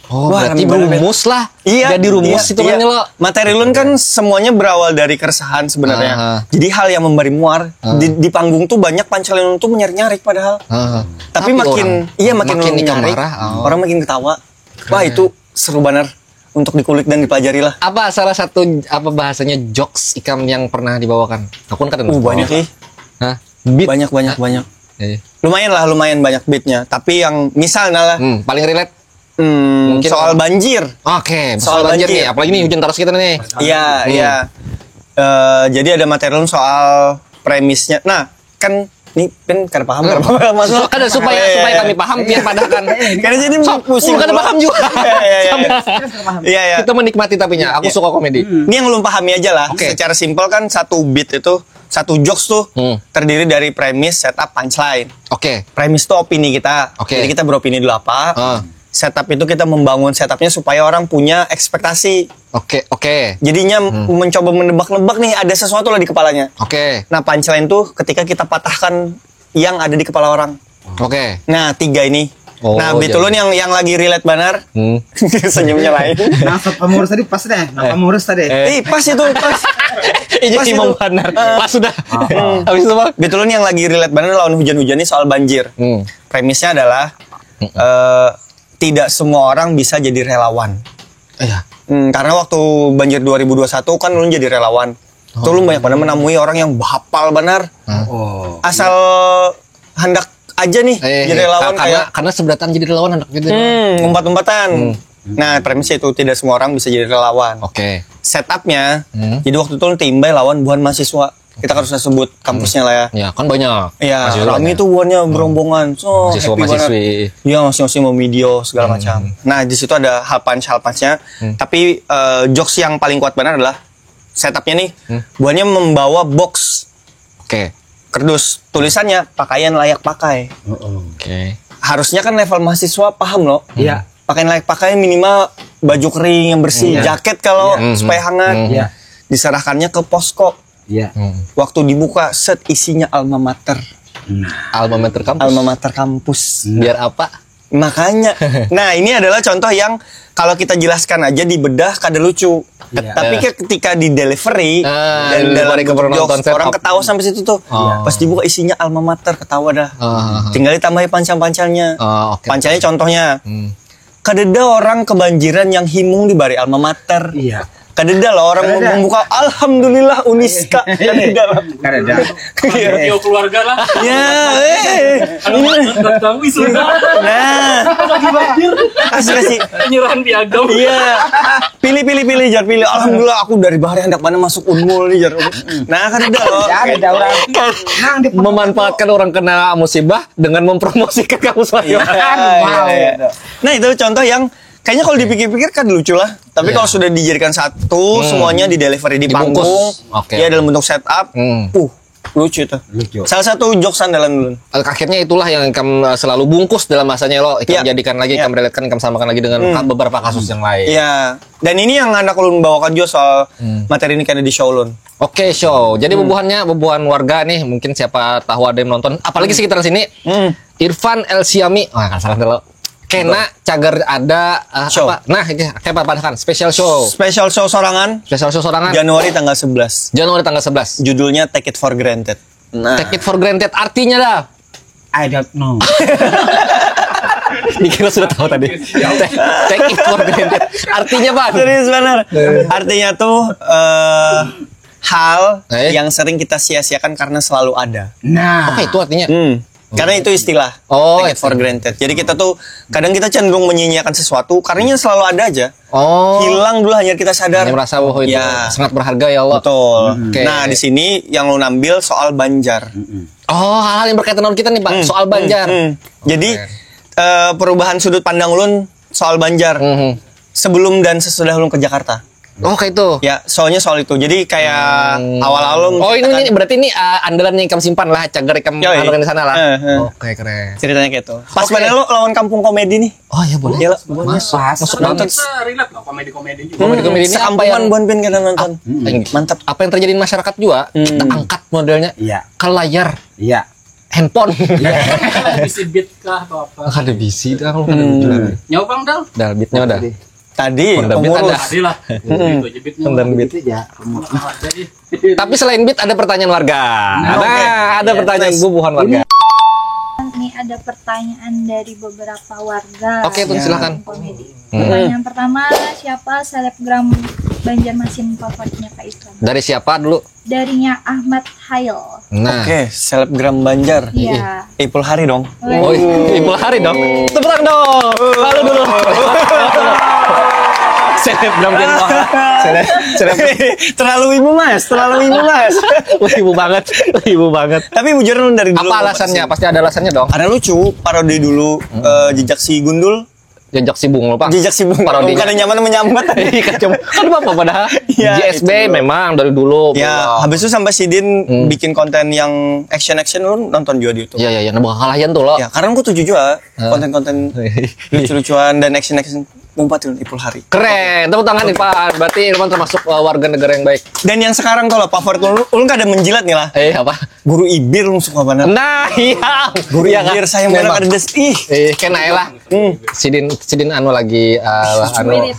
Oh, Wah, berarti rame banget, rumus lah. Iya, Jadi rumus iya, itu iya. kan lo. Materi ulun kan semuanya berawal dari keresahan sebenarnya. Aha. Jadi hal yang memberi muar di, di panggung tuh banyak punchline ulun tuh menyarik-nyarik padahal. Heeh. Tapi, makin orang- iya makin makin ulun ikam nyarik, marah, oh. Orang makin ketawa. Wah, itu seru banget untuk dikulik dan dipelajari lah. Apa salah satu apa bahasanya jokes ikam yang pernah dibawakan? Aku kan kada Uh, banyak ih. Hah? Beat. Banyak banyak banyak. Eh. Lumayan lah, lumayan banyak beatnya. Tapi yang misalnya lah, Hmm, paling relate. hmm, Mungkin- soal banjir. Oke, Soal soal banjir banjir. Nih, apalagi nih hujan terus kita nih. Iya, iya. Eh, jadi ada materi ulun soal premisnya. Nah, kan ini kan kada paham, kada paham maksudnya. Kada supaya Iya, supaya iya. Kami paham biar padakan. Karena jadi Sok, pusing kada pula. paham juga. Iya, iya, iya. Sama. Iya, iya. Kita menikmati tapinya. Aku suka komedi. Ini yang ulun pahami aja lah. Oke. Secara simpel kan satu beat itu, satu jokes tuh Hmm. terdiri dari premis, setup, punchline. Oke. Premis tuh opini kita. Oke. Jadi kita beropini dulu apa. Ah. Setup itu kita membangun setupnya supaya orang punya ekspektasi. Oke, oke. Jadinya mencoba menebak-nebak nih ada sesuatu lah di kepalanya. Oke. Nah, punchline tuh ketika kita patahkan yang ada di kepala orang. Oke. Nah, tiga ini. Oh, Nah, betul jadi- yang yang lagi relate banar. Hmm. Senyumnya lain. Nah, sok pemurus tadi pas deh. Nah, pemurus tadi. Ih, pas itu, pas. Ini Pas si Mang itu. Banar. Pas sudah. Habis itu, Bang. Betulan yang lagi relate banget lawan hujan-hujan ini soal banjir. Hmm. Premisnya adalah eh, tidak semua orang bisa jadi relawan. Iya. Hmm, karena waktu banjir dua ribu dua satu kan ulun jadi relawan. Tuh ulun banyak banget menemui orang yang bahapal benar. Oh. Asal hendak aja nih Eh, jadi relawan karena kayak karena seberatan jadi relawan anak gitu. hmm, umpat-umpatan. Nah, premisnya itu tidak semua orang bisa jadi relawan. Oke. Setupnya, Hmm. jadi waktu itu ulun timbai lawan buhan mahasiswa. Kita harus sebut kampusnya lah ya. Ya, kan banyak. Iya, Mahasiswa rame banyak. Itu buhannya berombongan. So, Mahasiswa, happy banget. mahasiswi. Ya, masing-masing mau video segala macam. Nah, di situ ada hal punch hal punchnya. Tapi eh, jokes yang paling kuat benar adalah setupnya nih. Buhannya membawa box Oke. kerdus tulisannya pakaian layak pakai. Oh, oh. Oke. Harusnya kan level mahasiswa paham loh. Iya. Pakaian layak pakai minimal baju kering yang bersih, jaket kalau supaya hangat. Iya. Diserahkannya ke posko. Iya. Waktu dibuka, set isinya alma mater. Alma mater kampus. Alma mater kampus. Biar apa? Makanya, nah ini adalah contoh yang kalau kita jelaskan aja dibedah kada lucu. Iya. Tapi ke- ketika di delivery Ah, dan di dalam delivery ke bentuk penonton jokes, set orang up. Ketawa sampai situ tuh. Oh. Pas dibuka isinya alma mater ketawa dah. Ah. Tinggal ditambahi pancal-pancalnya. Ah, oke. Pancalnya contohnya, Hmm. kadeda orang kebanjiran yang himung dibari alma mater. Iya. Kadeda lah orang Kadeda. membuka alhamdulillah Uniska. Kadeda lah. Karena Iya. Video keluarga lah. Ya, eh. Kalau nonton kami sudah. Nah, Lagi banjir. kasih kasih. Penyerahan piagam. Iya. Pilih pilih pilih jar pilih. Alhamdulillah aku dari bahari hendak mana masuk Unmul nih jar. Nah, kadeda loh. Ada orang. Nang di Memanfaatkan orang kena musibah dengan mempromosikan kamu Iya, suara. iya, iya. Nah, itu contoh yang kayaknya kalau dipikir-pikir kan lucu lah. Tapi kalau sudah dijadikan satu, semuanya di delivery di Dibungkus. panggung, Oke. ya dalam bentuk setup, Hmm. uh, lucu itu. Lucu. Salah satu jokes andalan ulun. Akhirnya itulah yang kamu eh, selalu bungkus dalam masanya lo, ikam Iya. jadikan lagi, Iya. ikam relatekan, ikam samakan lagi dengan ka- beberapa kasus yang lain. Iya. Dan ini yang anak ulun bawakan juga soal materi ini kada di show ulun. Oke, show. Jadi bubuhannya bubuhan warga nih, mungkin siapa tahu ada yang nonton, apalagi sekitaran sini. Hmm. Irfan El Siami, wah kan salah dulu. Kena cagar ada eh, Show. Apa? Nah, ini kayak apa kan special show. Special show sorangan Special show sorangan. Januari tanggal sebelas. Januari tanggal sebelas. Judulnya Take It for Granted. Nah, Take it for granted artinya dah. I don't know. Dikira sudah tahu tadi. Take, take it for granted. Artinya apa? Serius benar. Artinya tuh eh, hal Eh? yang sering kita sia-siakan karena selalu ada. Nah. Apa itu artinya? Hmm. Karena itu istilah Oh, take it for granted. Jadi kita tuh kadang kita cenderung menyia-nyiakan sesuatu karena selalu ada aja. Oh. Hilang dulu hanya kita sadar. Hanya merasa bahwa itu Ya. sangat berharga ya Allah. Betul. Oke. Nah, di sini yang lu ambil soal Banjar. Oh, hal-hal yang berkaitan dengan kita nih, Pak. Soal Banjar. Hmm. Jadi eh, perubahan sudut pandang ulun soal Banjar. Mhm. Sebelum dan sesudah ulun ke Jakarta. Oh, kayak itu. Ya, soalnya soal itu. Jadi kayak Hmm. awal-awal ulun Oh, ini menceritakan- ini berarti ini uh, andalan yang ikam simpan lah, cagar ikam Yoi. anukan di sana lah. Eh, eh. Oke, keren. Ceritanya kayak itu. Pas Oke. Padahal lo lawan Kampung Komedi nih. Oh, ya boleh. Iya lah, Mas, masuk masuk nonton. Banget. Kita relate loh komedi-komedi juga. Komedi-komedi ini apa Sekampungan yang buhan pian kada nonton. Tinggi. Mantap. Apa yang terjadi di masyarakat juga kita angkat modelnya Iya. ke layar Iya. Handphone. Bisi beat kah atau apa? Ada bisi dah kalau ada bisi. Nyawa bang dal. Dah beatnya udah. Tadi Honda Beat pengurus. ada. Tadi lah. Itu aja beatnya. Honda Beat. Itu ya. Ada sih. Tapi selain beat ada pertanyaan warga. Nah, ada pertanyaan Nice. bubuhan warga. Ini ada pertanyaan dari beberapa warga. Oke, tuh, silakan. Komedi. Pertanyaan pertama, siapa selebgram Banjarmasin favoritnya Kak Ikram? Dari siapa dulu? Darinya Ahmad Hail. Nah. Oke, selebgram Banjar. Iya. Ipul Hari dong. Oh, Ipul Hari dong. Tepuk tangan dong. Lalu dulu. Selebgram pian kah? Seleb, seleb. Terlalu ibu mas, terlalu ibu mas. Ibu banget, ibu banget. Tapi bujur lu dari dulu. Apa alasannya? Pasti ada alasannya dong. Ada lucu, parodi dulu eh, jejak si Gundul. Jejak si Bungul, Pak. Jejak si Bungul. Parodi. Bukan nyaman menyambat. Iya, kan cuma kan apa padahal Iya, J S B itu. Memang dari dulu. Ya, Bungul. Habis itu sampai sidin Hmm. bikin konten yang action-action lu nonton juga di YouTube. Iya, iya, iya. Nah, bakal kalahian tuh lo. Ya, karena aku tujuh juga konten-konten lucu-lucuan dan action-action, umpat Ipul Hari. Keren. Tepuk tangan nih, Pak. Berarti Irfan termasuk uh, warga negara yang baik. Dan yang sekarang tuh lah favorit ulun, ulun kada menjilat nih lah. Eh, apa? Guru Ibir ulun suka banget. Nah, iya. Guru Iya, kan? Ibir sayang banget Memang. Kada des. Ih. Eh, kena lah. Hmm. Sidin sidin anu lagi uh, anu Wirid.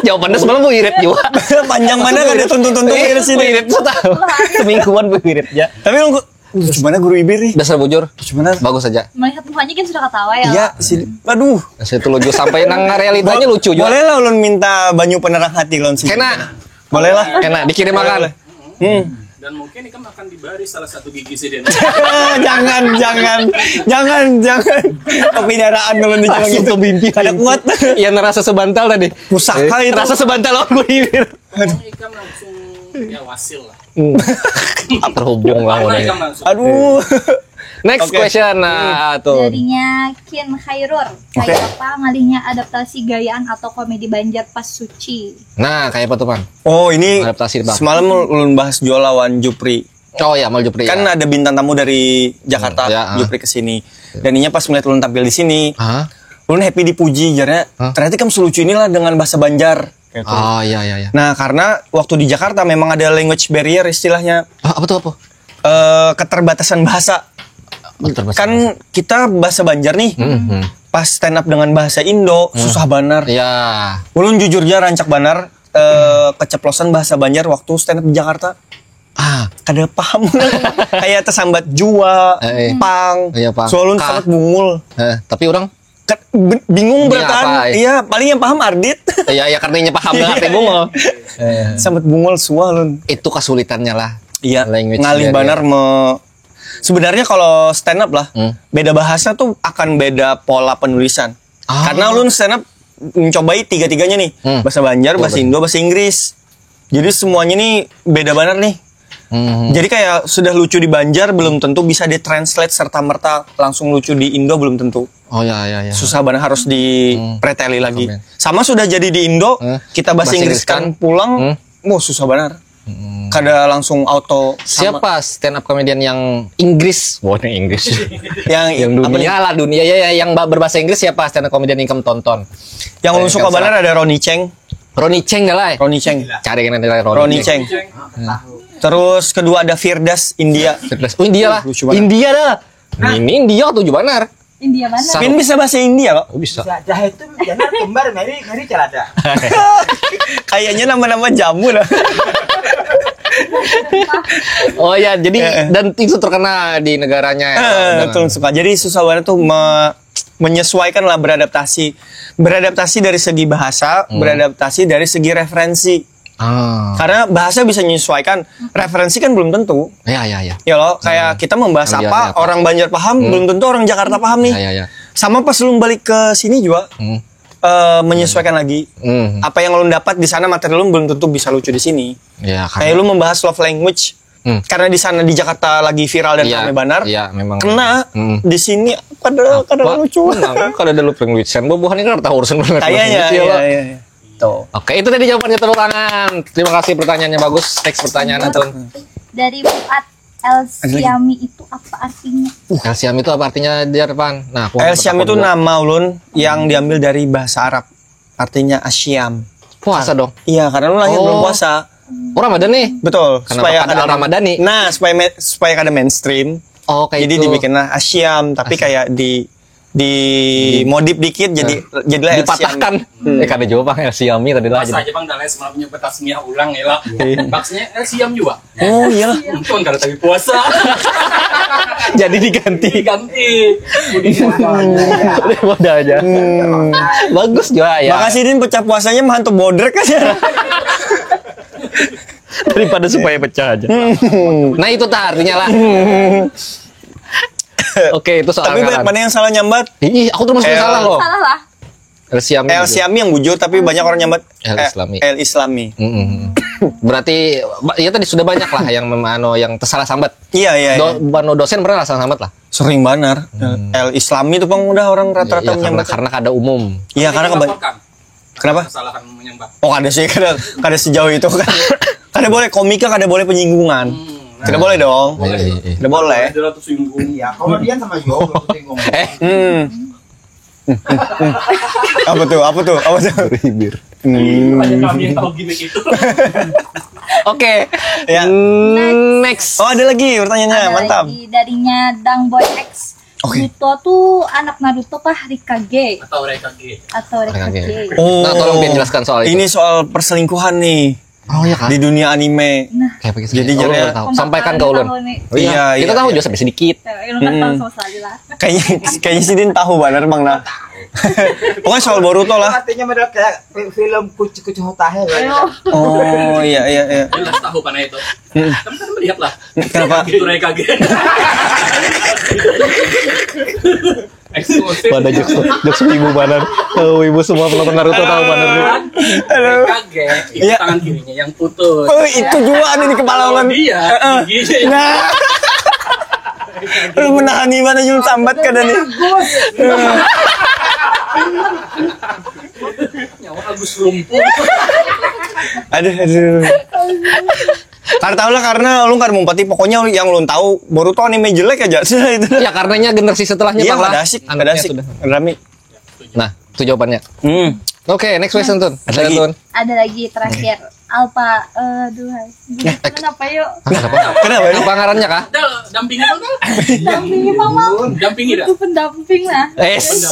Jawabannya semalam Bu Irit juga. Panjang mana kada tuntung-tuntung dari sini. Irit tuh tahu. Semingguan Bu Irit ya. Tapi ulun lucu mana Guru Ibir nih. Dasar bujur. Lucu mana? Bagus aja. Melihat mukanya kan sudah ketawa ya. Iya, sih. Aduh. Saya tuh lucu sampai nang realitanya lucu juga. Boleh lah ulun minta banyu penerang hati lawan sini. Kena. Boleh lah. Kena dikirim makan. Hmm. Dan mungkin ikam akan dibari salah satu gigi sih dia. jangan, jangan, jangan, jangan. Kepidaraan ulun di jalan Langsung itu. Tuh mimpi. Kada kuat. Yang rasa sebantal tadi. Pusaka Eh, itu. Rasa sebantal lawan Guru Ibir. Ikam langsung ya wasil lah. Terhubung lah Karena udah. Ikam langsung. Aduh. Next Oke. question nah tuh. Darinya Kin Khairur. Kayak apa ngalihnya adaptasi gayaan atau komedi Banjar pas suci? Nah, kayak apa tuh, Pan? Oh, ini Adaptasi, Bang. Semalam ulun bahas jual lawan Jupri. Oh ya, Mal Jupri. Kan Ya. Ada bintang tamu dari Jakarta, Ya, ah. Jupri ke sini. Dan inya pas melihat ulun tampil di sini, Hah? ulun happy dipuji jarnya. Hah? Ternyata kamu selucu inilah dengan bahasa Banjar. Kayak gitu. Oh iya iya iya. Nah, karena waktu di Jakarta memang ada language barrier istilahnya. Ah, apa tuh apa? Eh, keterbatasan bahasa. Keterbatasan Kan kita bahasa Banjar nih. Hmm, hmm. Pas stand up dengan bahasa Indo susah banar. Ya. Ulun jujur aja rancak banar eh, keceplosan bahasa Banjar waktu stand up di Jakarta. Ah, Kada paham. Kayak tersambat jua, Eh, eh. pang. Iya, pang. Soal ulun Ka. Sangat bungul. Eh, tapi orang Kat- be- bingung Iya, bertahan. apa, eh? Iya, paling yang paham Ardit. Ya ya karena inya paham lah tapi bungul. Eh. Sambat bungul suah ulun. Itu kesulitannya lah. Iya, Language ngalih barrier. Banar me- Sebenarnya kalau stand up lah, Hmm. beda bahasa tuh akan beda pola penulisan. Ah. Karena ulun stand up mencobai tiga-tiganya nih. Hmm. Bahasa Banjar, bahasa Indo, bahasa Inggris. Jadi semuanya nih beda banget nih. Hmm. Jadi kayak sudah lucu di Banjar belum tentu bisa ditranslate serta merta langsung lucu di Indo belum tentu. Oh ya ya ya. Susah banget harus di preteli lagi. Amin. Sama sudah jadi di Indo, Hmm. kita bahasa Bahasa Inggriskan Inggriskan. pulang, Hmm. wah susah banget. Kada langsung auto sama. Siapa stand up comedian yang Inggris? Wah, ini Inggris. Yang, yang apa nih? Dunia lah dunia ya, ya, yang ba- berbahasa Inggris siapa stand up comedian yang kamu tonton? Yang ulun suka Yang banget ada Ronnie Cheng. Ronnie Cheng dah lah. Ronnie Cheng. Cari kan ada Ronnie, Ronnie Cheng. Terus kedua ada Firdas India. Oh India lah. Lucu banget. India dah. Ini India tuh banar. India mana? Sa- Pin bisa bahasa India kok. Oh, bisa. Jahe itu jangan kembar meri meri celada. Kayaknya nama-nama jamu lah. Oh ya, jadi Eh, eh. Dan itu terkenal di negaranya. Ya, Eh, dengan- Betul suka. Jadi susah banget tuh me- menyesuaikan lah beradaptasi. Beradaptasi dari segi bahasa, beradaptasi dari segi referensi. Ah. Karena bahasa bisa menyesuaikan, referensi kan belum tentu. Ya ya ya. Ya loh, kayak kita membahas Ambil apa, apa. Orang Banjar paham, belum tentu orang Jakarta paham nih. Ya ya ya. Sama pas lu balik ke sini juga, Hmm. eh, menyesuaikan lagi. Hmm. Apa yang lu dapat di sana materi lu belum tentu bisa lucu di sini. Ya Kayak lu membahas love language, Hmm. karena di sana di Jakarta lagi viral dan Iya, ramai banar. Iya, memang. Kena Hmm. di sini kada kada lucu. Nah, kada ada lucu. Bubuhan ini kan tahu urusan benar. Kayaknya, iya, iya. Tuh. Oke, itu tadi jawabannya, tepuk tangan. Terima kasih, pertanyaannya bagus. Next pertanyaan, Antun. Dari Fuad, El Siami itu apa artinya? El Siami itu apa artinya, Jarvan? Nah, aku El Siami itu nama ulun yang diambil dari bahasa Arab. Artinya Asyam. Puasa dong. Iya, karena lu lahir belum puasa. Oh, Ramadan nih. Betul. Kenapa supaya kada ada Ramadani? Nah, supaya supaya kada mainstream. Oh, kayak jadi itu. Dibikinlah Asyam, tapi Asyam. Kayak di di modif dikit jadi hmm. Jadilah dipatahkan. Hmm. Eh, kada jawab bang, Siami tadi lah. Masa aja bang, dalai semalamnya bertasmiah ulang ya lah. Iya. Maksudnya eh, Siam juga. Oh iya lah. Untung kada tapi puasa. Jadi diganti. Diganti. Udah aja. Hmm. Bagus juga ya. Makasih din, pecah puasanya mah hantu bodrek aja. Daripada supaya pecah aja. Hmm. Nah itu tak artinya lah. Oke, itu soal. Tapi banyak mana yang salah nyambat? Ih, aku termasuk yang salah loh. Salah lah. El Siami. El Siami yang bujur, tapi banyak orang nyambat El eh, Islami. El Islami. Mm -hmm. Berarti ya tadi sudah banyak lah yang memano yang tersalah sambat. Iya iya. Do, iya. Bano dosen pernah salah sambat lah. Sering banget. Hmm. El Islami itu pang udah orang rata-rata ya, ya, menyambat. Karena, karena kada umum. Iya karena kebanyakan. Kenapa? Kesalahan menyambat. Oh, kada sih, kada kada sejauh itu kan. Kada boleh komika, kada boleh penyinggungan. Hmm, nah. Tidak boleh dong. Boleh. Tidak boleh. Ada singgung. Ya, kalau dia sama juga singgung. Eh. Hmm. Apa tuh? Apa tuh? Apa tuh? Beribir. Hmm. Banyak kami yang tahu gimmick itu. Oke. Ya. Next. Oh, ada lagi pertanyaannya. Ada mantap. Lagi darinya Dang Boy X. Oke. Naruto tuh anak Naruto kah Rikage? Atau Rekage? Atau Rekage. Oh. Nah, tolong Pian jelaskan soal itu. Ini soal perselingkuhan nih. Oh iya kan? Di dunia anime. Nah. Kayak begitu. Jadi oh, jadi tahu. Sampaikan ke ulun. Oh, iya, iya, kita iya, tahu iya. Juga sampai sedikit. Ya, hmm. Tahu sama sekali lah. Kayaknya kayaknya sidin tahu benar Bang nah. Pokoknya soal Boruto lah. Artinya model kayak film kucu-kucu hotahe. Oh iya iya iya. Jelas tahu mana itu. Hmm. Kamu kan melihat lah. Kenapa? Itu Rekage. Pada jokes jokes ibu banar. Tahu ibu semua penonton Naruto tahu banar nih. Aduh. Kaget. Iya. Tangan kirinya yang putus. Oh, itu juga ada di kepala ulun. Iya. Nah. Lu menahan iman aja sambat kada nih. Nyawa Agus lumpuh. Aduh, aduh. Kada tahu lah karena ulun kada mumpati. Pokoknya yang ulun tahu Boruto anime jelek aja. Itu. Ya karenanya generasi setelahnya iya, kada asik, kada asik. Rami. Nah, itu jawabannya. Hmm. Oke, okay, next question Tun. Ada lagi. Tun. Ada lagi terakhir. Alpa, uh, duhai. Kenapa yuk? Kenapa? Kenapa? Apa ngarannya kah? Dampingi apa? Dampingi apa? Dampingi dah. Itu pendamping lah. Es.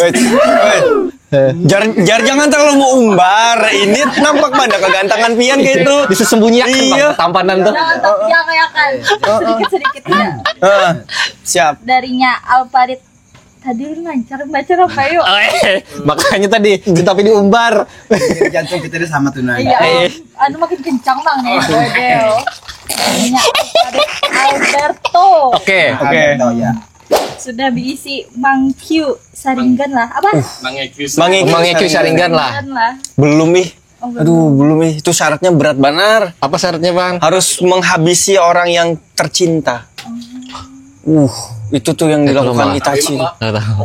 Jar, jar jangan terlalu mau umbar. Ini nampak pada kegantangan pian gitu. Disembunyikan iya. Tampanan tuh. Jangan tampil ya kan. Sedikit-sedikit ya. Uh, siap. Darinya Alparit tadi lu lancar baca apa yuk? Oh, eh, makanya tadi tapi diumbar. Jantung kita ini sama tuh nanya. Iya. Eh. Anu makin kencang bang nih. Model. Darinya Alparit Alberto. Oke. Okay. Oke. Okay. Ya. Sudah berisi Mangkyu Saringan lah. Apa? Uh, Mangekyu. Mangekyu Saringan lah. Belum ih. Oh, belum. Aduh, belum ih. Itu syaratnya berat banar. Apa syaratnya, Bang? Harus menghabisi orang yang tercinta. Oh. Uh, itu tuh yang dilakukan Itachi. Enggak tahu.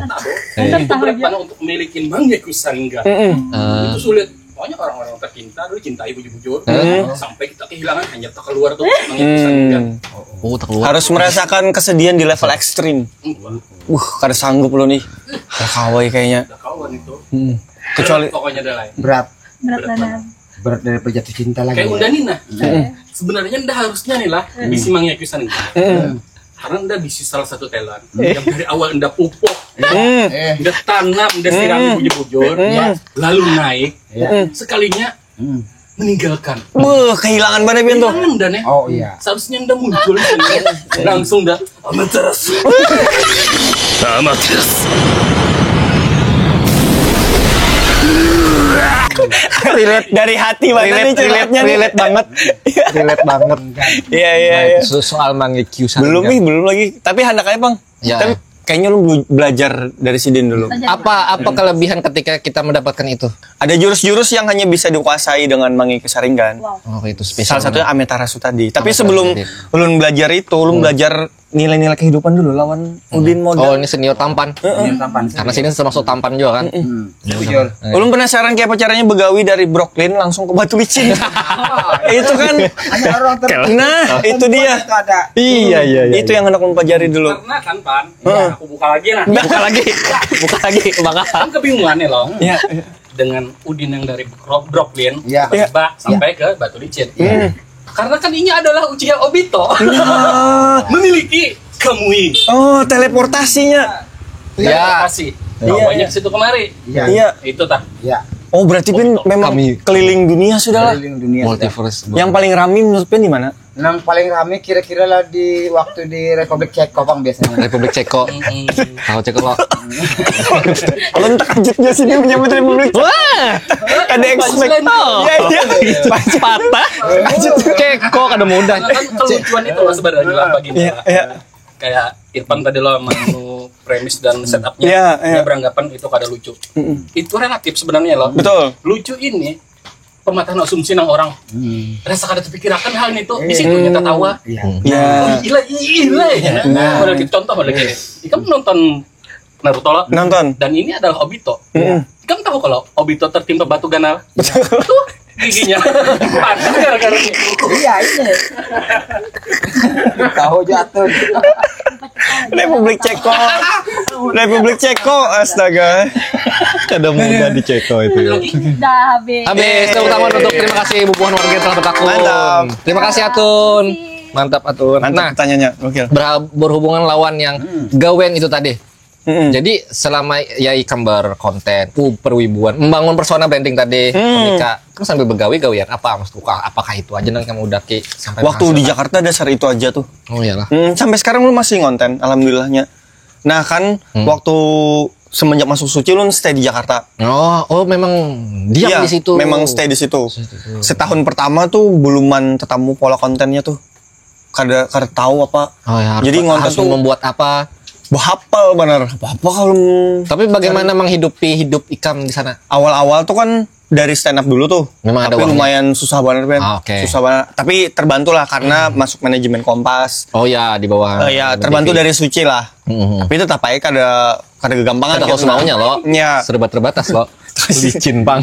Enggak tahu. Berat banar untuk memiliki Mangekyu Saringan. Mm -mm. Uh. Itu sulit. Pokoknya orang-orang tercinta dulu cintai bujur-bujur hmm. Sampai kita kehilangan hanya tak keluar tuh hmm. Oh, tak keluar. Harus merasakan kesedihan di level ekstrim. Uh, kada sanggup lo nih. Udah kawai kayaknya. Udah kawan itu. Hmm. Kecuali pokoknya ada lain. Berat. Berat mana? Berat dari jatuh cinta lagi. Kayak ya? Udah nih nah. Hmm. Sebenarnya udah harusnya nih lah hmm. Bisa mengakui sana. Hmm. Karena udah bisa salah satu talent eh. Yang dari awal udah pupuk, eh. Udah tanam, udah sirami eh. Bujur-bujur, eh. Lalu naik, eh. Sekalinya hmm. Meninggalkan. Wah, kehilangan mana pian tuh? Kehilangan dan ya. Oh iya. Seharusnya udah muncul langsung dah. Amat terus. Amat terus. Relate dari hati banget relate, nih relate, relate banget. Relate banget. Iya iya. Nah, iya. Itu soal manggil Q belum nih, belum lagi. Tapi hendak aja, Bang. Ya. Tapi kayaknya lu belajar dari sidin dulu. Apa apa kelebihan ketika kita mendapatkan itu? Ada jurus-jurus yang hanya bisa dikuasai dengan manggil Q Saringan. Wow. Oh, itu spesial. Salah satunya Ametarasu tadi. Tapi sebelum ulun belajar itu, ulun hmm. Belajar nilai-nilai kehidupan dulu lawan Udin modal. Oh, ini senior tampan. Ini tampan sih. Karena sini termasuk tampan juga kan. Hmm, bujur. Ulun penasaran kayak caranya begawi dari Brooklyn langsung ke Batu Licin. Itu kan. Hanya orang ter- Nah, itu dia. Itu ada. Iya, iya, iya. Itu yang hendak mempelajari dulu. Karena kan pan, aku buka lagi nah. Buka lagi. Buka lagi bakal. Kan kebingungan nih loh. Ya. Dengan Udin yang dari Bro- Brooklyn Iya. tiba sampai ke Batu Licin. Karena kan ini adalah Uchiha Obito. Memiliki Kamui. Oh, teleportasinya. Ya. Kasih. Bawanya ke situ kemari. Iya. Iya. Itu tah. Ya. Oh, berarti Pin memang Kami. Keliling dunia sudah lah. Keliling dunia. Multiverse. Yang paling rame menurut Pin di mana? Yang paling rame kira-kira lah di waktu di Republik Ceko pang biasanya. Republik Ceko. Tahu Ceko lo. Alun terkejut gak sih dia menyebut Republik Ceko? Wah, Ada expect. Oh. Iya, iya. Patah. Ceko kada mudah. Nah, kan kelucuan itu loh sebenarnya lah bagi Iya, iya. Kayak Irfan tadi loh menu premis dan setupnya Iya, iya. Dia beranggapan itu kada lucu. Itu relatif sebenarnya loh. Betul. Lucu ini pematahan asumsi nang orang rasa kada terpikirakan hal itu di situ nyata tawa. Iya. Ya. Oh, gila, gila ya. Nah, ada lagi contoh ada lagi. Ikam nonton Naruto lo. Nonton. Dan ini adalah Obito. Ikam tahu kalau Obito tertimpa batu ganal? Tuh giginya patah gara-gara ini. Iya ini. Tahu jatuh. Republik Ceko. Republik Ceko, astaga. Kada mudah di Ceko itu. Dah habis. Habis, tepuk tangan untuk terima kasih bubuhan warga yang telah bergabung. Mantap. Terima kasih Atun. Mantap Atun. Mantap Nah, pertanyaannya. Gokil. berha- berhubungan lawan yang gawen itu tadi. Mm-mm. Jadi selama ya ikam berkonten, uh, perwibuan, membangun persona branding tadi, Hmm. ketika kan sambil begawi gawian apa maksudku? Apakah itu aja nang kamu udaki sampai Waktu di menghasilkan? Jakarta dasar itu aja tuh. Oh iyalah. Hmm, sampai sekarang lu masih ngonten, alhamdulillahnya. Nah kan Hmm. waktu semenjak masuk Suci lu stay di Jakarta. Oh, oh memang diam Iya, di situ. Memang stay di situ. Setahun pertama tuh buluman tetamu pola kontennya tuh. Kada kada tahu apa. Oh ya, harus, Jadi ngonten harus tuh membuat apa? Bahapal benar. Apa apa kalau Tapi bagaimana menghidupi hidup ikam di sana? Awal-awal tuh kan dari stand up dulu tuh. Memang ada Tapi uangnya? Lumayan susah banget, Ben. Ah, oke. Susah banget. Tapi terbantu lah karena masuk manajemen Kompas. Oh ya, di bawah. Eh, ya, terbantu dari Suci lah. Mhm. Tapi tetap aja kada kada kegampangan Kada gitu. kau semaunya lo. Ya. Serba terbatas lo. Licin bang.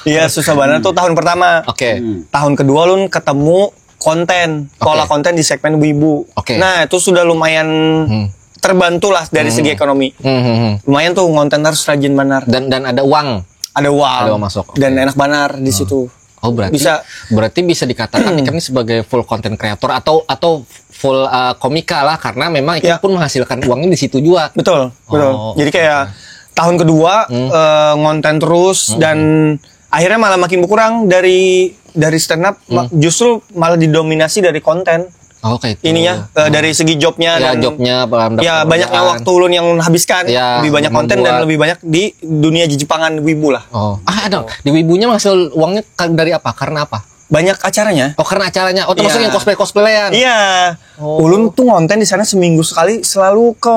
Iya, susah banget tuh tahun pertama. Oke. Tahun kedua lun ketemu konten, pola konten di segmen wibu. Oke. Nah, itu sudah lumayan Hmm. terbantu lah dari segi ekonomi. Hmm, hmm, hmm. Lumayan tuh konten harus rajin benar. Dan dan ada uang. Ada uang. Ada uang masuk, oke. Dan enak benar di situ. Oh berarti Bisa. Berarti bisa dikatakan ikam ini sebagai full content creator atau atau full uh, komika lah karena memang ikam Ya. Pun menghasilkan uangnya di situ juga. Betul, betul. Oh, Jadi kayak tahun kedua eh, ngonten terus dan akhirnya malah makin berkurang dari dari stand up ma- justru malah didominasi dari konten. Oh kayak itu. Ininya eh, dari segi jobnya Ya, dan jobnya, pendapatan. Ya, banyaknya waktu ulun yang ulun habiskan Ya, lebih banyak konten dan membuat. Lebih banyak di dunia Jepangan wibu lah. Oh, ah ada di wibunya menghasil uangnya ka- dari apa? Karena apa? Banyak acaranya. Oh karena acaranya. Oh termasuk Iya. Yang cosplay cosplayan. Iya. Oh. Ulun tuh ngonten di sana seminggu sekali selalu ke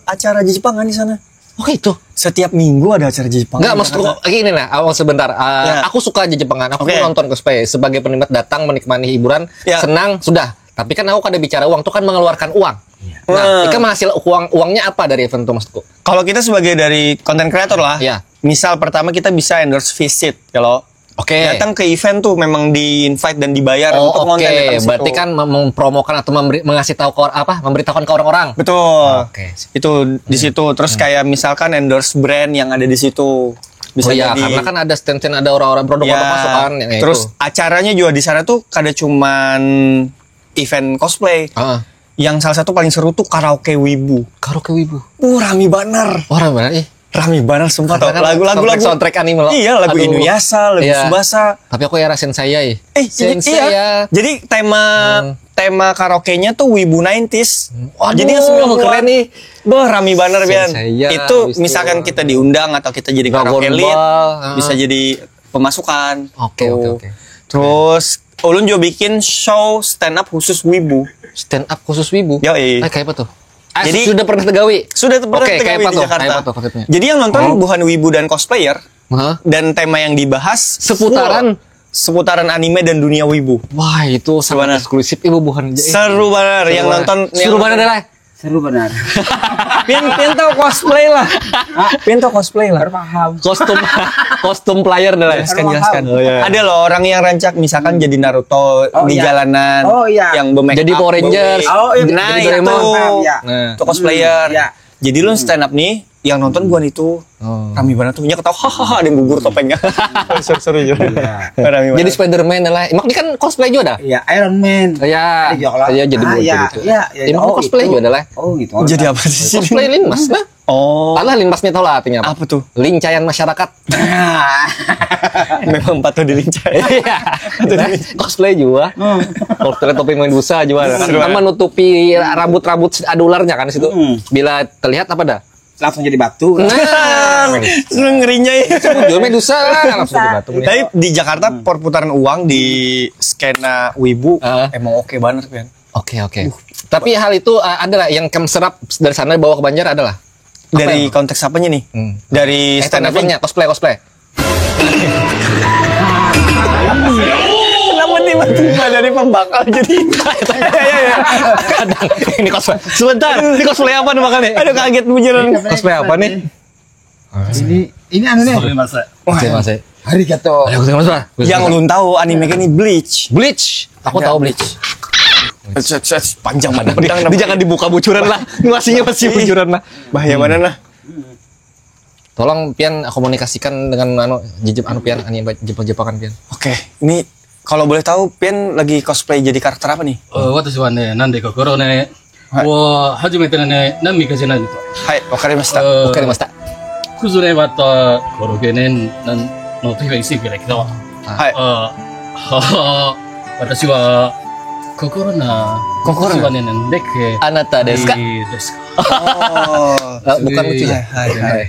acara Jepangan di sana. Oh itu. Setiap minggu ada acara Jepangan. Enggak maksudku gini lah, awal sebentar. Uh, Ya. Aku suka aja Jepangan. Aku Oke. Nonton cosplay sebagai penikmat datang menikmati hiburan, Ya. Senang sudah. Tapi kan aku kada bicara uang tuh kan mengeluarkan uang. Nah, Hmm. Ikam hasil uang uangnya apa dari event itu maksudku? Kalau kita sebagai dari content creator lah, Ya. Misal pertama kita bisa endorse visit kalau Oke. Datang ke event tuh memang di invite dan dibayar Oh, untuk oke. Konten datang situ. Berarti kan mem- mempromokan atau memberi mengasih tahu ke orang apa memberitahukan ke orang-orang. Betul. Oke. Itu di situ terus kayak misalkan endorse brand yang ada di situ. Bisa Oh iya, jadi karena kan ada stand-stand ada orang-orang produk-produk Ya, masuk kan yang terus itu. Acaranya juga di sana tuh kada cuman event cosplay. Ah, Yang salah satu paling seru tuh karaoke wibu. Karaoke wibu. Uh, rami banar. Orang mana eh? Rami banar sumpah tau. Karena kan Lagu-lagu soundtrack, lagu soundtrack anime lo. Iya, lagu Aduh. Inuyasha, lagu Iya. Tsubasa. Tapi aku ya rasain saya eh. Eh, jadi, Sensei iya. Ya. Jadi tema tema karaoke-nya tuh wibu nineties. Waduh, Jadi yang sembilan puluhan. Keren nih. Bah, rami banar, Bian. Sensei ya, Itu habis misalkan itu. Kita diundang atau kita jadi Dragon karaoke lead, Ball, ah. Bisa jadi pemasukan. Oke, Tuh. oke, oke. Terus ulun juga bikin show stand up khusus wibu. Stand up khusus wibu. Yoi. Eh, kayak apa tuh? Ah, Jadi- sudah pernah tegawi. Sudah pernah Oke, tegawi kayak apa di tuh? Jakarta. Kayak apa tuh konsepnya? Jadi yang nonton bukan wibu dan cosplayer Hah? Dan tema yang dibahas Seputaran seputaran anime dan dunia wibu. Wah, itu sangat Gimana? Eksklusif ibu buhan aja. Seru banget yang nonton. Seru banget dah lah. Seru benar. Pian pian tahu cosplay lah. Pian tahu cosplay lah. Paham. Kostum kostum player dah lah. Jelaskan jelaskan. Oh, iya. Ada loh orang yang rancak misalkan jadi Naruto Oh, di iya. jalanan Oh, iya. yang bermake Jadi up, Power Rangers. berwig. Oh, iya. Nah, Jadi itu. Doraemon. Iya. Nah. Itu cosplayer. Iya. Jadi lu stand up nih yang nonton bukan itu. Oh. Rame banget tuh nya ketawa hahaha ada yang gugur topengnya. Seru-seru juga. Rame Jadi banget. Spider-Man dah lah. Emang ini kan cosplay juga dah. Iya, Iron Man. Ya, Ada juga lah. ya jadi Ah, buat iya, gitu. Iya, iya, Emang oh, cosplay itu. Juga dah lah. Oh, gitu. Jadi apa sih sini? Cosplay Linmas nah. Oh. Alah Linmas nih tahu lah artinya apa? Apa tuh? Lincayan masyarakat. Memang patuh dilincah. Iya. Cosplay juga. Kalau pakai topi Medusa juga kan. Seru Kan banget. Menutupi rambut-rambut ada ularnya kan situ. Hmm. Bila terlihat apa dah? Langsung jadi batu. Nah, Seneng ngerinya ya. jual Medusa langsung dibatung nih. Tapi di Jakarta perputaran uang di skena wibu Ah. emang oke banget kan. Oke oke. Tapi hal itu uh, ada lah yang kamu serap dari sana bawa ke Banjar ada lah. Dari yang- konteks apanya nih? Hmm. Dari Eh, stand up stand up-nya cosplay cosplay. Kenapa tiba-tiba dari pembakal jadi? Kadang ini cosplay. Sebentar, ini cosplay apa nih makanya? Aduh kaget bujuran. Cosplay apa nih? Ini ini anu nih. Oke mas. Hari kata. Ada yang mas pak. Yang ulun tahu anime ini Bleach. Bleach. Aku tahu Bleach. Set, set, panjang banget. Ini jangan dibuka bocoran lah. Ini masihnya masih bocoran lah. Bahaya mana nah? Tolong pian komunikasikan dengan anu Jepang anu pian anime Jepang Jepangan pian. Oke, ini kalau boleh tahu Pian lagi cosplay jadi karakter apa nih? 私はね、なんで心ね、はいは初めてのね、何見かせないと。 Hai, wakaremashita. わわかりました。 崩れはった、この芸人なんの時が一世紀だけど、ははい。あはは私は心な、心な私はね、なんでっけあなたですかいいですか Oh, Ah, bukan lucu hai, ya? hai, hai.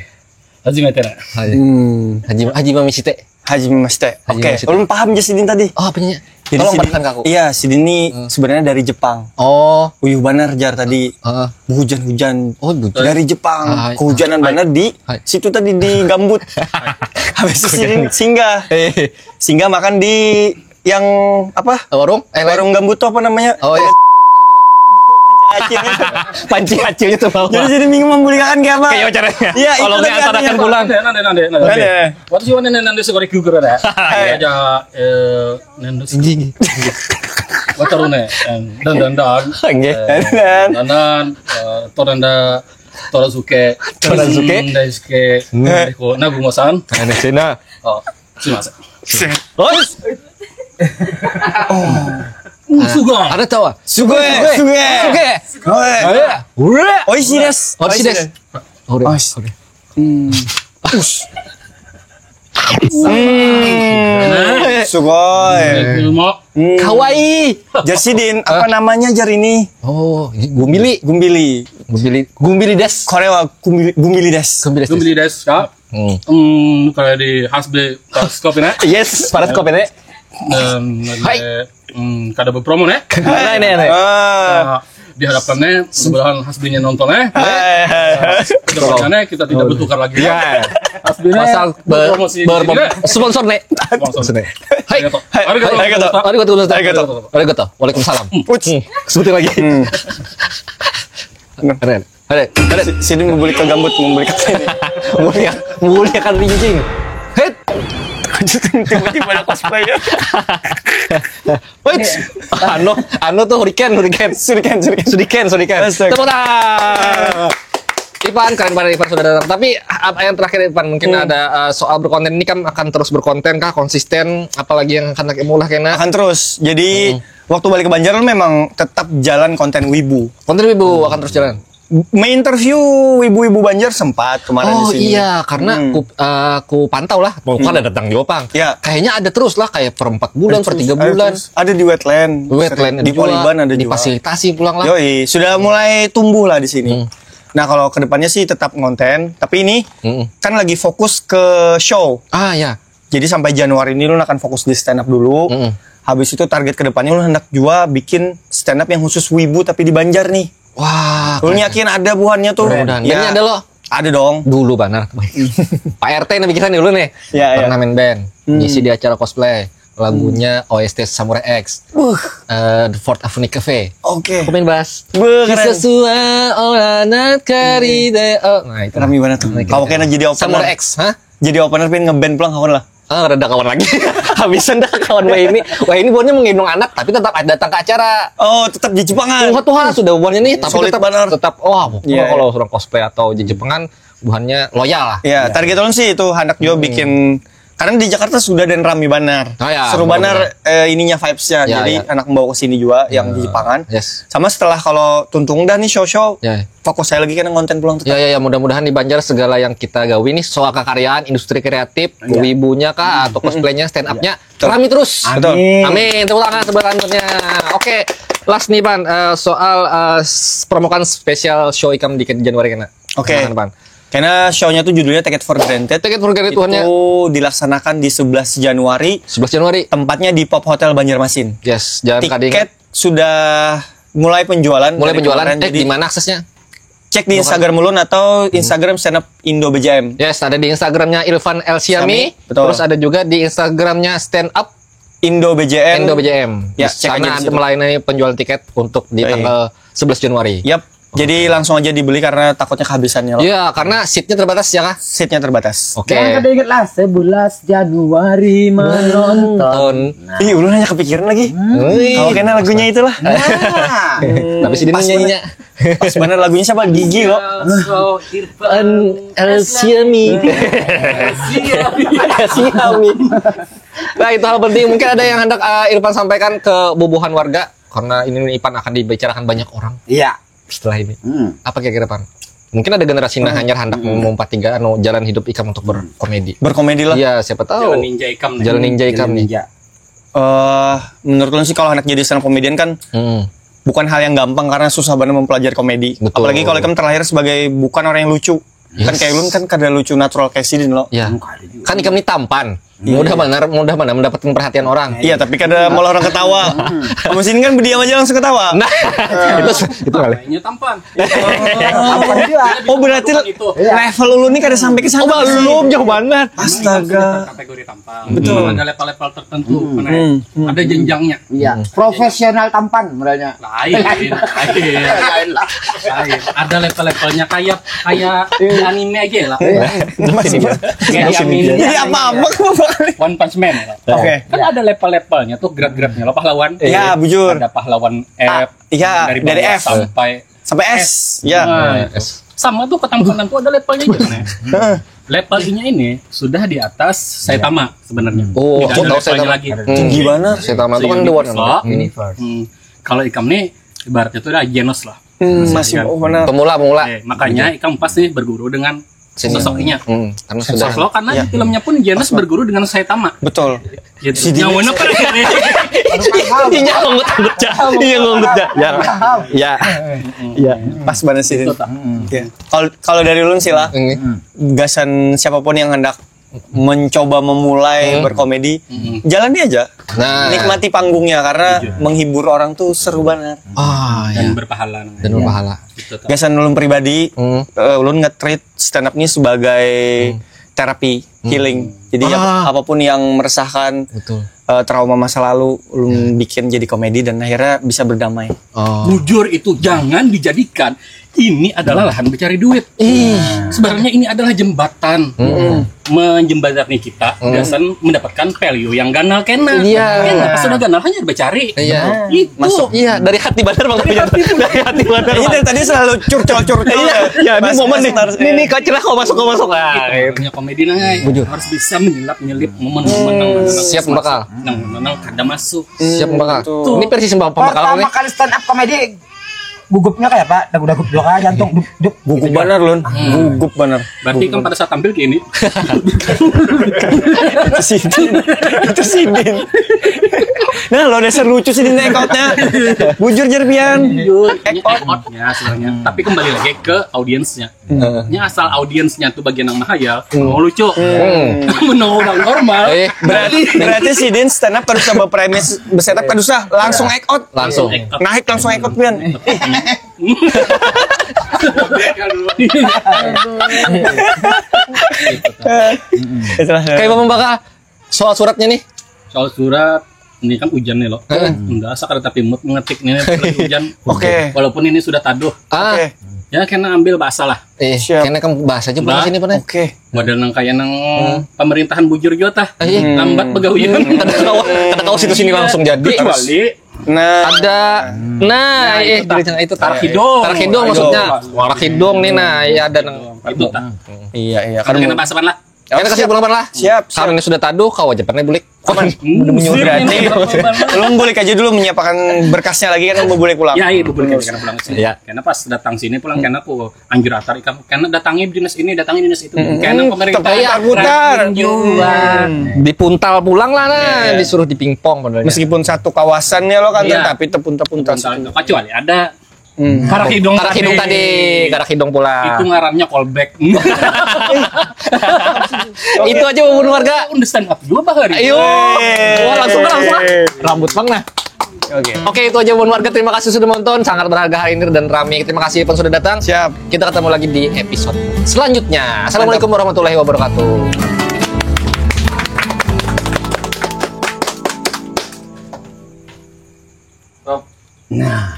初めてね。 Hai. Hmm. Haji Haji Mamishite. Hajimashite. Haji Oke, Mamishite. Ulun paham aja sidin tadi. Oh, apanya? Jadi Tolong sidin, panaskan ke aku. Iya, sidin ini sebenarnya dari Jepang. Oh. Uyuh banar jar tadi. Heeh. Hujan-hujan Oh, hujan. Dari Jepang. Hai. Kehujanan Hai. Banar di Hai. Situ tadi di Gambut. Habis itu sidin singgah. Eh, Singgah makan di yang apa? Warung? Eh, lain. Warung Gambut tuh apa namanya? Oh iya. Acil itu. Panci acilnya tuh bawah. Jadi jadi minggu membulikan kayak apa? Kayak caranya. Iya, itu Kalau lagi nggak antarakan artinya. pulang. なんでなんでなんでなんで。 Ada. 私はね、なんでそこで聞くからね。いや、じゃあ、えー、なんですか。 Anjing. 渡るね。うん、だんだんだん。 Nggih. Dan Nanan, eh, Toranda, Torazuke, Torazuke. Daisuke, Riko, Nagumo-san. Ada Cina. Oh, すいません。 Terus Suga. ada tawa. Suge, suge. Suge. Oi. Ura. Oishi desu. Oishi desu. Ore. Oishi. Ore. Hmm. Sugoi. Kuma. Hmm. Kawaii. Jar sidin, apa namanya jar ini? Oh, gumbili. Gumbili. Gumbili. Gumbili desu. Korea wa gumbili, gumbili desu. Gumbili desu. Gumbili desu ka. Hmm. Hmm, kalau di Hasbe Paras Kopi ne. Yes, Paras Kopi ne. Dan Hai. Hmm, kada berpromo ne. Nah, ini, ini. Ah. Nah, diharapkan ne, mudah-mudahan Hasbinya nonton ne. Hai, hai, hai. Kedepannya kita tidak bertukar lagi. Ya. Hasbinya Asal ber, promosi ber, di sini ne. Sponsor ne. Sponsor. Hai. Arigato. Hai. Arigato. Arigato. Arigato. Arigato. Arigato. Waalaikumsalam. Uts. Sebutin lagi. Hmm. Keren. Ada, ada. Si- Sidin membulik ke Gambut, membulik ke sini. Mulia, mulia kan rinjing. Hit. Tiba-tiba ada cosplay ya. Wait. Anu, anu tuh hurricane, hurricane. Surikan, surikan. Sudiken, sudiken. Astaga. Tepuk tangan. Ipan, keren banget Ipan sudah datang. Tapi apa yang terakhir Ipan mungkin ada eh, soal berkonten ini kan akan terus berkonten kah, konsisten, apalagi yang akan lagi mulai kena. Akan terus. Jadi waktu balik ke Banjar memang tetap jalan konten wibu. Konten ibu akan terus jalan. Menginterview ibu-ibu Banjar sempat kemarin Oh di sini. Iya, karena Hmm. ku, eh, ku pantau lah, mau kan ada datang juga pang. Ya. Kayaknya ada terus lah kayak per empat bulan, per tiga Ada bulan. terus. Ada di wetland. Wetland Di juga, Poliban ada juga. Difasilitasi pulang lah. Yoi, sudah mulai tumbuh lah di sini. Hmm. Nah, kalau kedepannya sih tetap konten, tapi ini Mm-mm. kan lagi fokus ke show. Ah ya. Jadi sampai Januari ini lu akan fokus di stand up dulu. Mm-mm. Habis itu target kedepannya lu hendak juga bikin stand up yang khusus wibu tapi di Banjar nih. Wah. Lu yakin ada buhannya tuh? Mudah-mudahan. Ya. Bandnya ada lo. Ada dong. Dulu banar. Pak R T nabi kita dulu nih. Ya, ya. Pernah main band, Hmm. ngisi di acara cosplay. Lagunya O S T Samurai X. Wah, Eh, The Fourth Avenue Cafe. oke. Aku main bass. Wah, keren. Kisah sua olanat karide. Oh, nah itu. Rame banget tuh. Oke. Kau kena jadi opener. Samurai X, hah? Jadi opener pin ngeband pulang kawan lah. Ah, rada kawan lagi. Habisan dah kawan wahini. Wahini buhannya menggendong anak tapi tetap datang ke acara. Oh, tetap di Jepangan. Tuha-tuha sudah buhannya nih, tapi Solid tetap banar. tetap oh, pokoknya Iya, kalau orang cosplay atau Jepangan buhannya loyal lah. Ya, target ulun sih itu hendak juga bikin, karena di Jakarta sudah dan rame banar. Oh, ya, Seru benar, banar eh, ininya vibes-nya. Ya, Jadi ya. Anak membawa ke sini juga yang di Jepangan. Yes. Sama setelah kalau tuntung dah nih show-show, Ya. Fokus saya lagi kena konten pulang tetap. Ya, ya, ya, mudah-mudahan di Banjar segala yang kita gawi nih, soal kekaryaan, industri kreatif, wibunya kah, atau cosplaynya, stand up-nya, rame terus. Betul. Amin. Tepuk tangan sebelah kantornya. Oke, last nih Pan, eh, soal eh, s- promokan special show ikam di Januari kena. Oke. Silakan, Pan. Karena show-nya tuh judulnya Take It For Granted. Take It For Granted, Tuhannya. Itu dilaksanakan di sebelas Januari. Sebelas Januari. Tempatnya di Pop Hotel Banjarmasin. Yes, jangan kada ingat. Tiket sudah mulai penjualan. Mulai dari penjualan. kemarin, Eh, jadi di mana aksesnya? Cek di Instagram ulun atau Instagram stand up Indo B J M. Yes, ada di Instagramnya Ilvan El Siami. Siami, betul. Terus ada juga di Instagramnya stand up Indo B J M. Indo B J M. Ya, Di cek sana aja di ada situ. Melayani penjual tiket untuk di Iya. Tanggal sebelas Januari. Yap. Jadi langsung aja dibeli karena takutnya kehabisannya loh. Iya, karena seatnya terbatas ya kah? Seatnya terbatas. Oke. Jangan kada ingat lah, sebelas Januari menonton. Tahun. Ih, ulun hanya kepikiran lagi. Wih. Kalau kena lagunya itulah. Nah, Tapi sini Pas nyanyinya. Pas bener lagunya siapa? Gigi loh. so Irfan El Siami. Siap. Siami. Nah, itu hal penting. Mungkin ada yang hendak uh, Irfan sampaikan ke bubuhan warga karena ini Ipan akan dibicarakan banyak orang Iya. Setelah ini. Hmm. Apa kira-kira Pan? Mungkin ada generasi nah hanyar hendak memompat tiga anu jalan hidup ikam untuk berkomedi. Berkomedi lah. Iya, siapa tahu. Jalan ninja ikam nih. Jalan ninja ikam nih. Ninja. Eh, menurut ulun sih kalau anak jadi stand up comedian kan Hmm. bukan hal yang gampang karena susah banget mempelajari komedi. Betul. Apalagi kalau ikam terlahir sebagai bukan orang yang lucu. Kan Yes. kayak ulun kan kada lucu natural kayak sidin loh. Ya. Kan ikam ini tampan. Mudah mana mudah mana mendapatkan perhatian orang. Iya, tapi kada malah orang ketawa. Kamu sini kan berdiam aja langsung ketawa. Nah, itu itu kali. Kayaknya tampan. Apa juga? Oh, berarti Bukan itu. level ulun nih kada sampai ke sana. Oh, belum jauh banget. Astaga. Kategori tampan. Betul. Ada level-level tertentu. Mana ya? Ada jenjangnya. Iya, profesional tampan modelnya. Lain, lain. Lain lah. Lain. Ada level-levelnya kayak kayak di anime aja lah. Masih Kayak di anime. Jadi apa-apa kamu bakal. One Punch Man. Oke. Kan ada level-levelnya tuh, grade-grade-nya loh pahlawan. Ya, bujur. Ada pahlawan F Ah, iya, dari dari bawah F. Sampai Sampai S. Ya. Nah, sama tuh ketampanan tuh ada levelnya juga nih. Level I-nya ini sudah di atas Saitama sebenarnya. Oh, Tidak aku ada tahu levelnya Saitama. Lagi. Tinggi banget. Saitama itu kan the one. So, hmm, kalau ikam nih ibaratnya tuh ada genus lah. Hmm, masih oh benar. Pemula, pemula. Eh, makanya ikam pas nih berguru dengan sosoknya. Hmm, karena sudah Sosok karena di filmnya pun Genos berguru dengan Saitama. Betul. Gitu. Si Dini. Yang mana kan? Iya, nganggut, nganggut, ya. Iya, nganggut, ya. Ya. Ya. Ya. Pas banget sih. Iya. Kalau kalau dari ulun sih lah, Ini. Gasan siapapun yang hendak mencoba memulai berkomedi, jalani aja. Nah. Nikmati panggungnya karena menghibur orang tuh seru banget. Ah, Dan ya. Berpahala namanya. Dan berpahala. Gitu, tuh. Gasan ulun pribadi, Hmm. eh, ulun nge-treat stand up ini sebagai terapi, healing. Jadi apa- Ah. apapun yang meresahkan, Betul. eh, trauma masa lalu, ulun bikin jadi komedi dan akhirnya bisa berdamai. Oh. Bujur itu jangan dijadikan ini adalah lahan mencari duit. Sebenarnya ini adalah jembatan menjembatani kita dan mendapatkan value yang ganal kena. Iya. Kena pas sudah ganal hanya dicari. Iya. Itu. Iya, dari hati benar makanya. Dari hati benar. Ini dari tadi selalu curcol-curcol. Iya, ya, ini Mas momen nih. Nastar, Ini nih kau cerah kau masuk kau masuk. Ah, gitu. Punya komedi nang ai. Harus bisa menyelap nyelip momen-momen nang mana Siap bakal. nang mana kada masuk. Siap bakal. Betul. Ini versi sembah pembakalan Pertama nih. Kali stand up comedy gugupnya kayak apa? Dagu-dagu juga kayak jantung. Dup, dup. Gugup bener, Lun. Gugup bener. Berarti kan pada saat tampil kayak ini. Itu sidin. Itu sidin. Nah, lo dasar lucu sidin ekotnya. Bujur, Jerpian. Ini ekotnya sebenarnya. Tapi kembali lagi ke audiensnya. Ini asal audiensnya tuh bagian yang mahayal, mau lucu. Menurut orang normal. Eh, Berarti berarti sidin stand up kada usah berpremis bersetup, kada usah, langsung ekot. Langsung. Naik langsung ekot, Pian. Itulah. Kayak Bapak Baka, soal suratnya nih. Kalau surat ini kan hujan nih loh. Udah asa kada tapi mood mengetik nih lagi hujan. Oke. Walaupun ini sudah taduh. Ah, Oke. Ya kena ambil bahasa lah. eh, Siap. Kena kamu bahasa aja pulang sini pernah. Oke. Model nang kayak nang pemerintahan bujur juga tah. Iya. Lambat begawian. Kada tahu, kada tahu situ sini langsung jadi. Kecuali Nah, Ada, nah, eh, itu tah. Itu Tarak hidung. Tarak hidung Aduh. maksudnya. Tarak hidung nih, nah, ya ada nang. Itu tah. iya iya. Kalau Kan kena bahasa lah. Kena kasih pulang lah. Siap. Karena ini sudah taduh, kau aja pernah bulik. Berarti belum bulik aja dulu menyiapkan berkasnya lagi kan mau bulik pulang. Ya, iya, bulik kena pulang sini. Iya. Karena pas datang sini pulang karena aku anjur atar ikam karena datangi dinas ini, datangi dinas itu. Karena pemerintah Putar-putar. Dipuntal pulang lah, nah, disuruh di pingpong padahal. Meskipun satu kawasannya lo kan Iya. Tapi terpunta-punta. Misalnya, kecuali ada Hmm. karak hidung Karak hidung tadi, karak hidung pulang. Itu ngarannya callback. Itu aja bubuhan warga. Udah stand up juga bah hari. Ayo, wah langsung langsung. Rambut bang nah. Oke. Oke, itu aja bubuhan warga. Terima kasih sudah menonton. Sangat berharga hari ini dan rame. Terima kasih pun sudah datang. Siap. Kita ketemu lagi di episode selanjutnya. Assalamualaikum warahmatullahi wabarakatuh. Nah.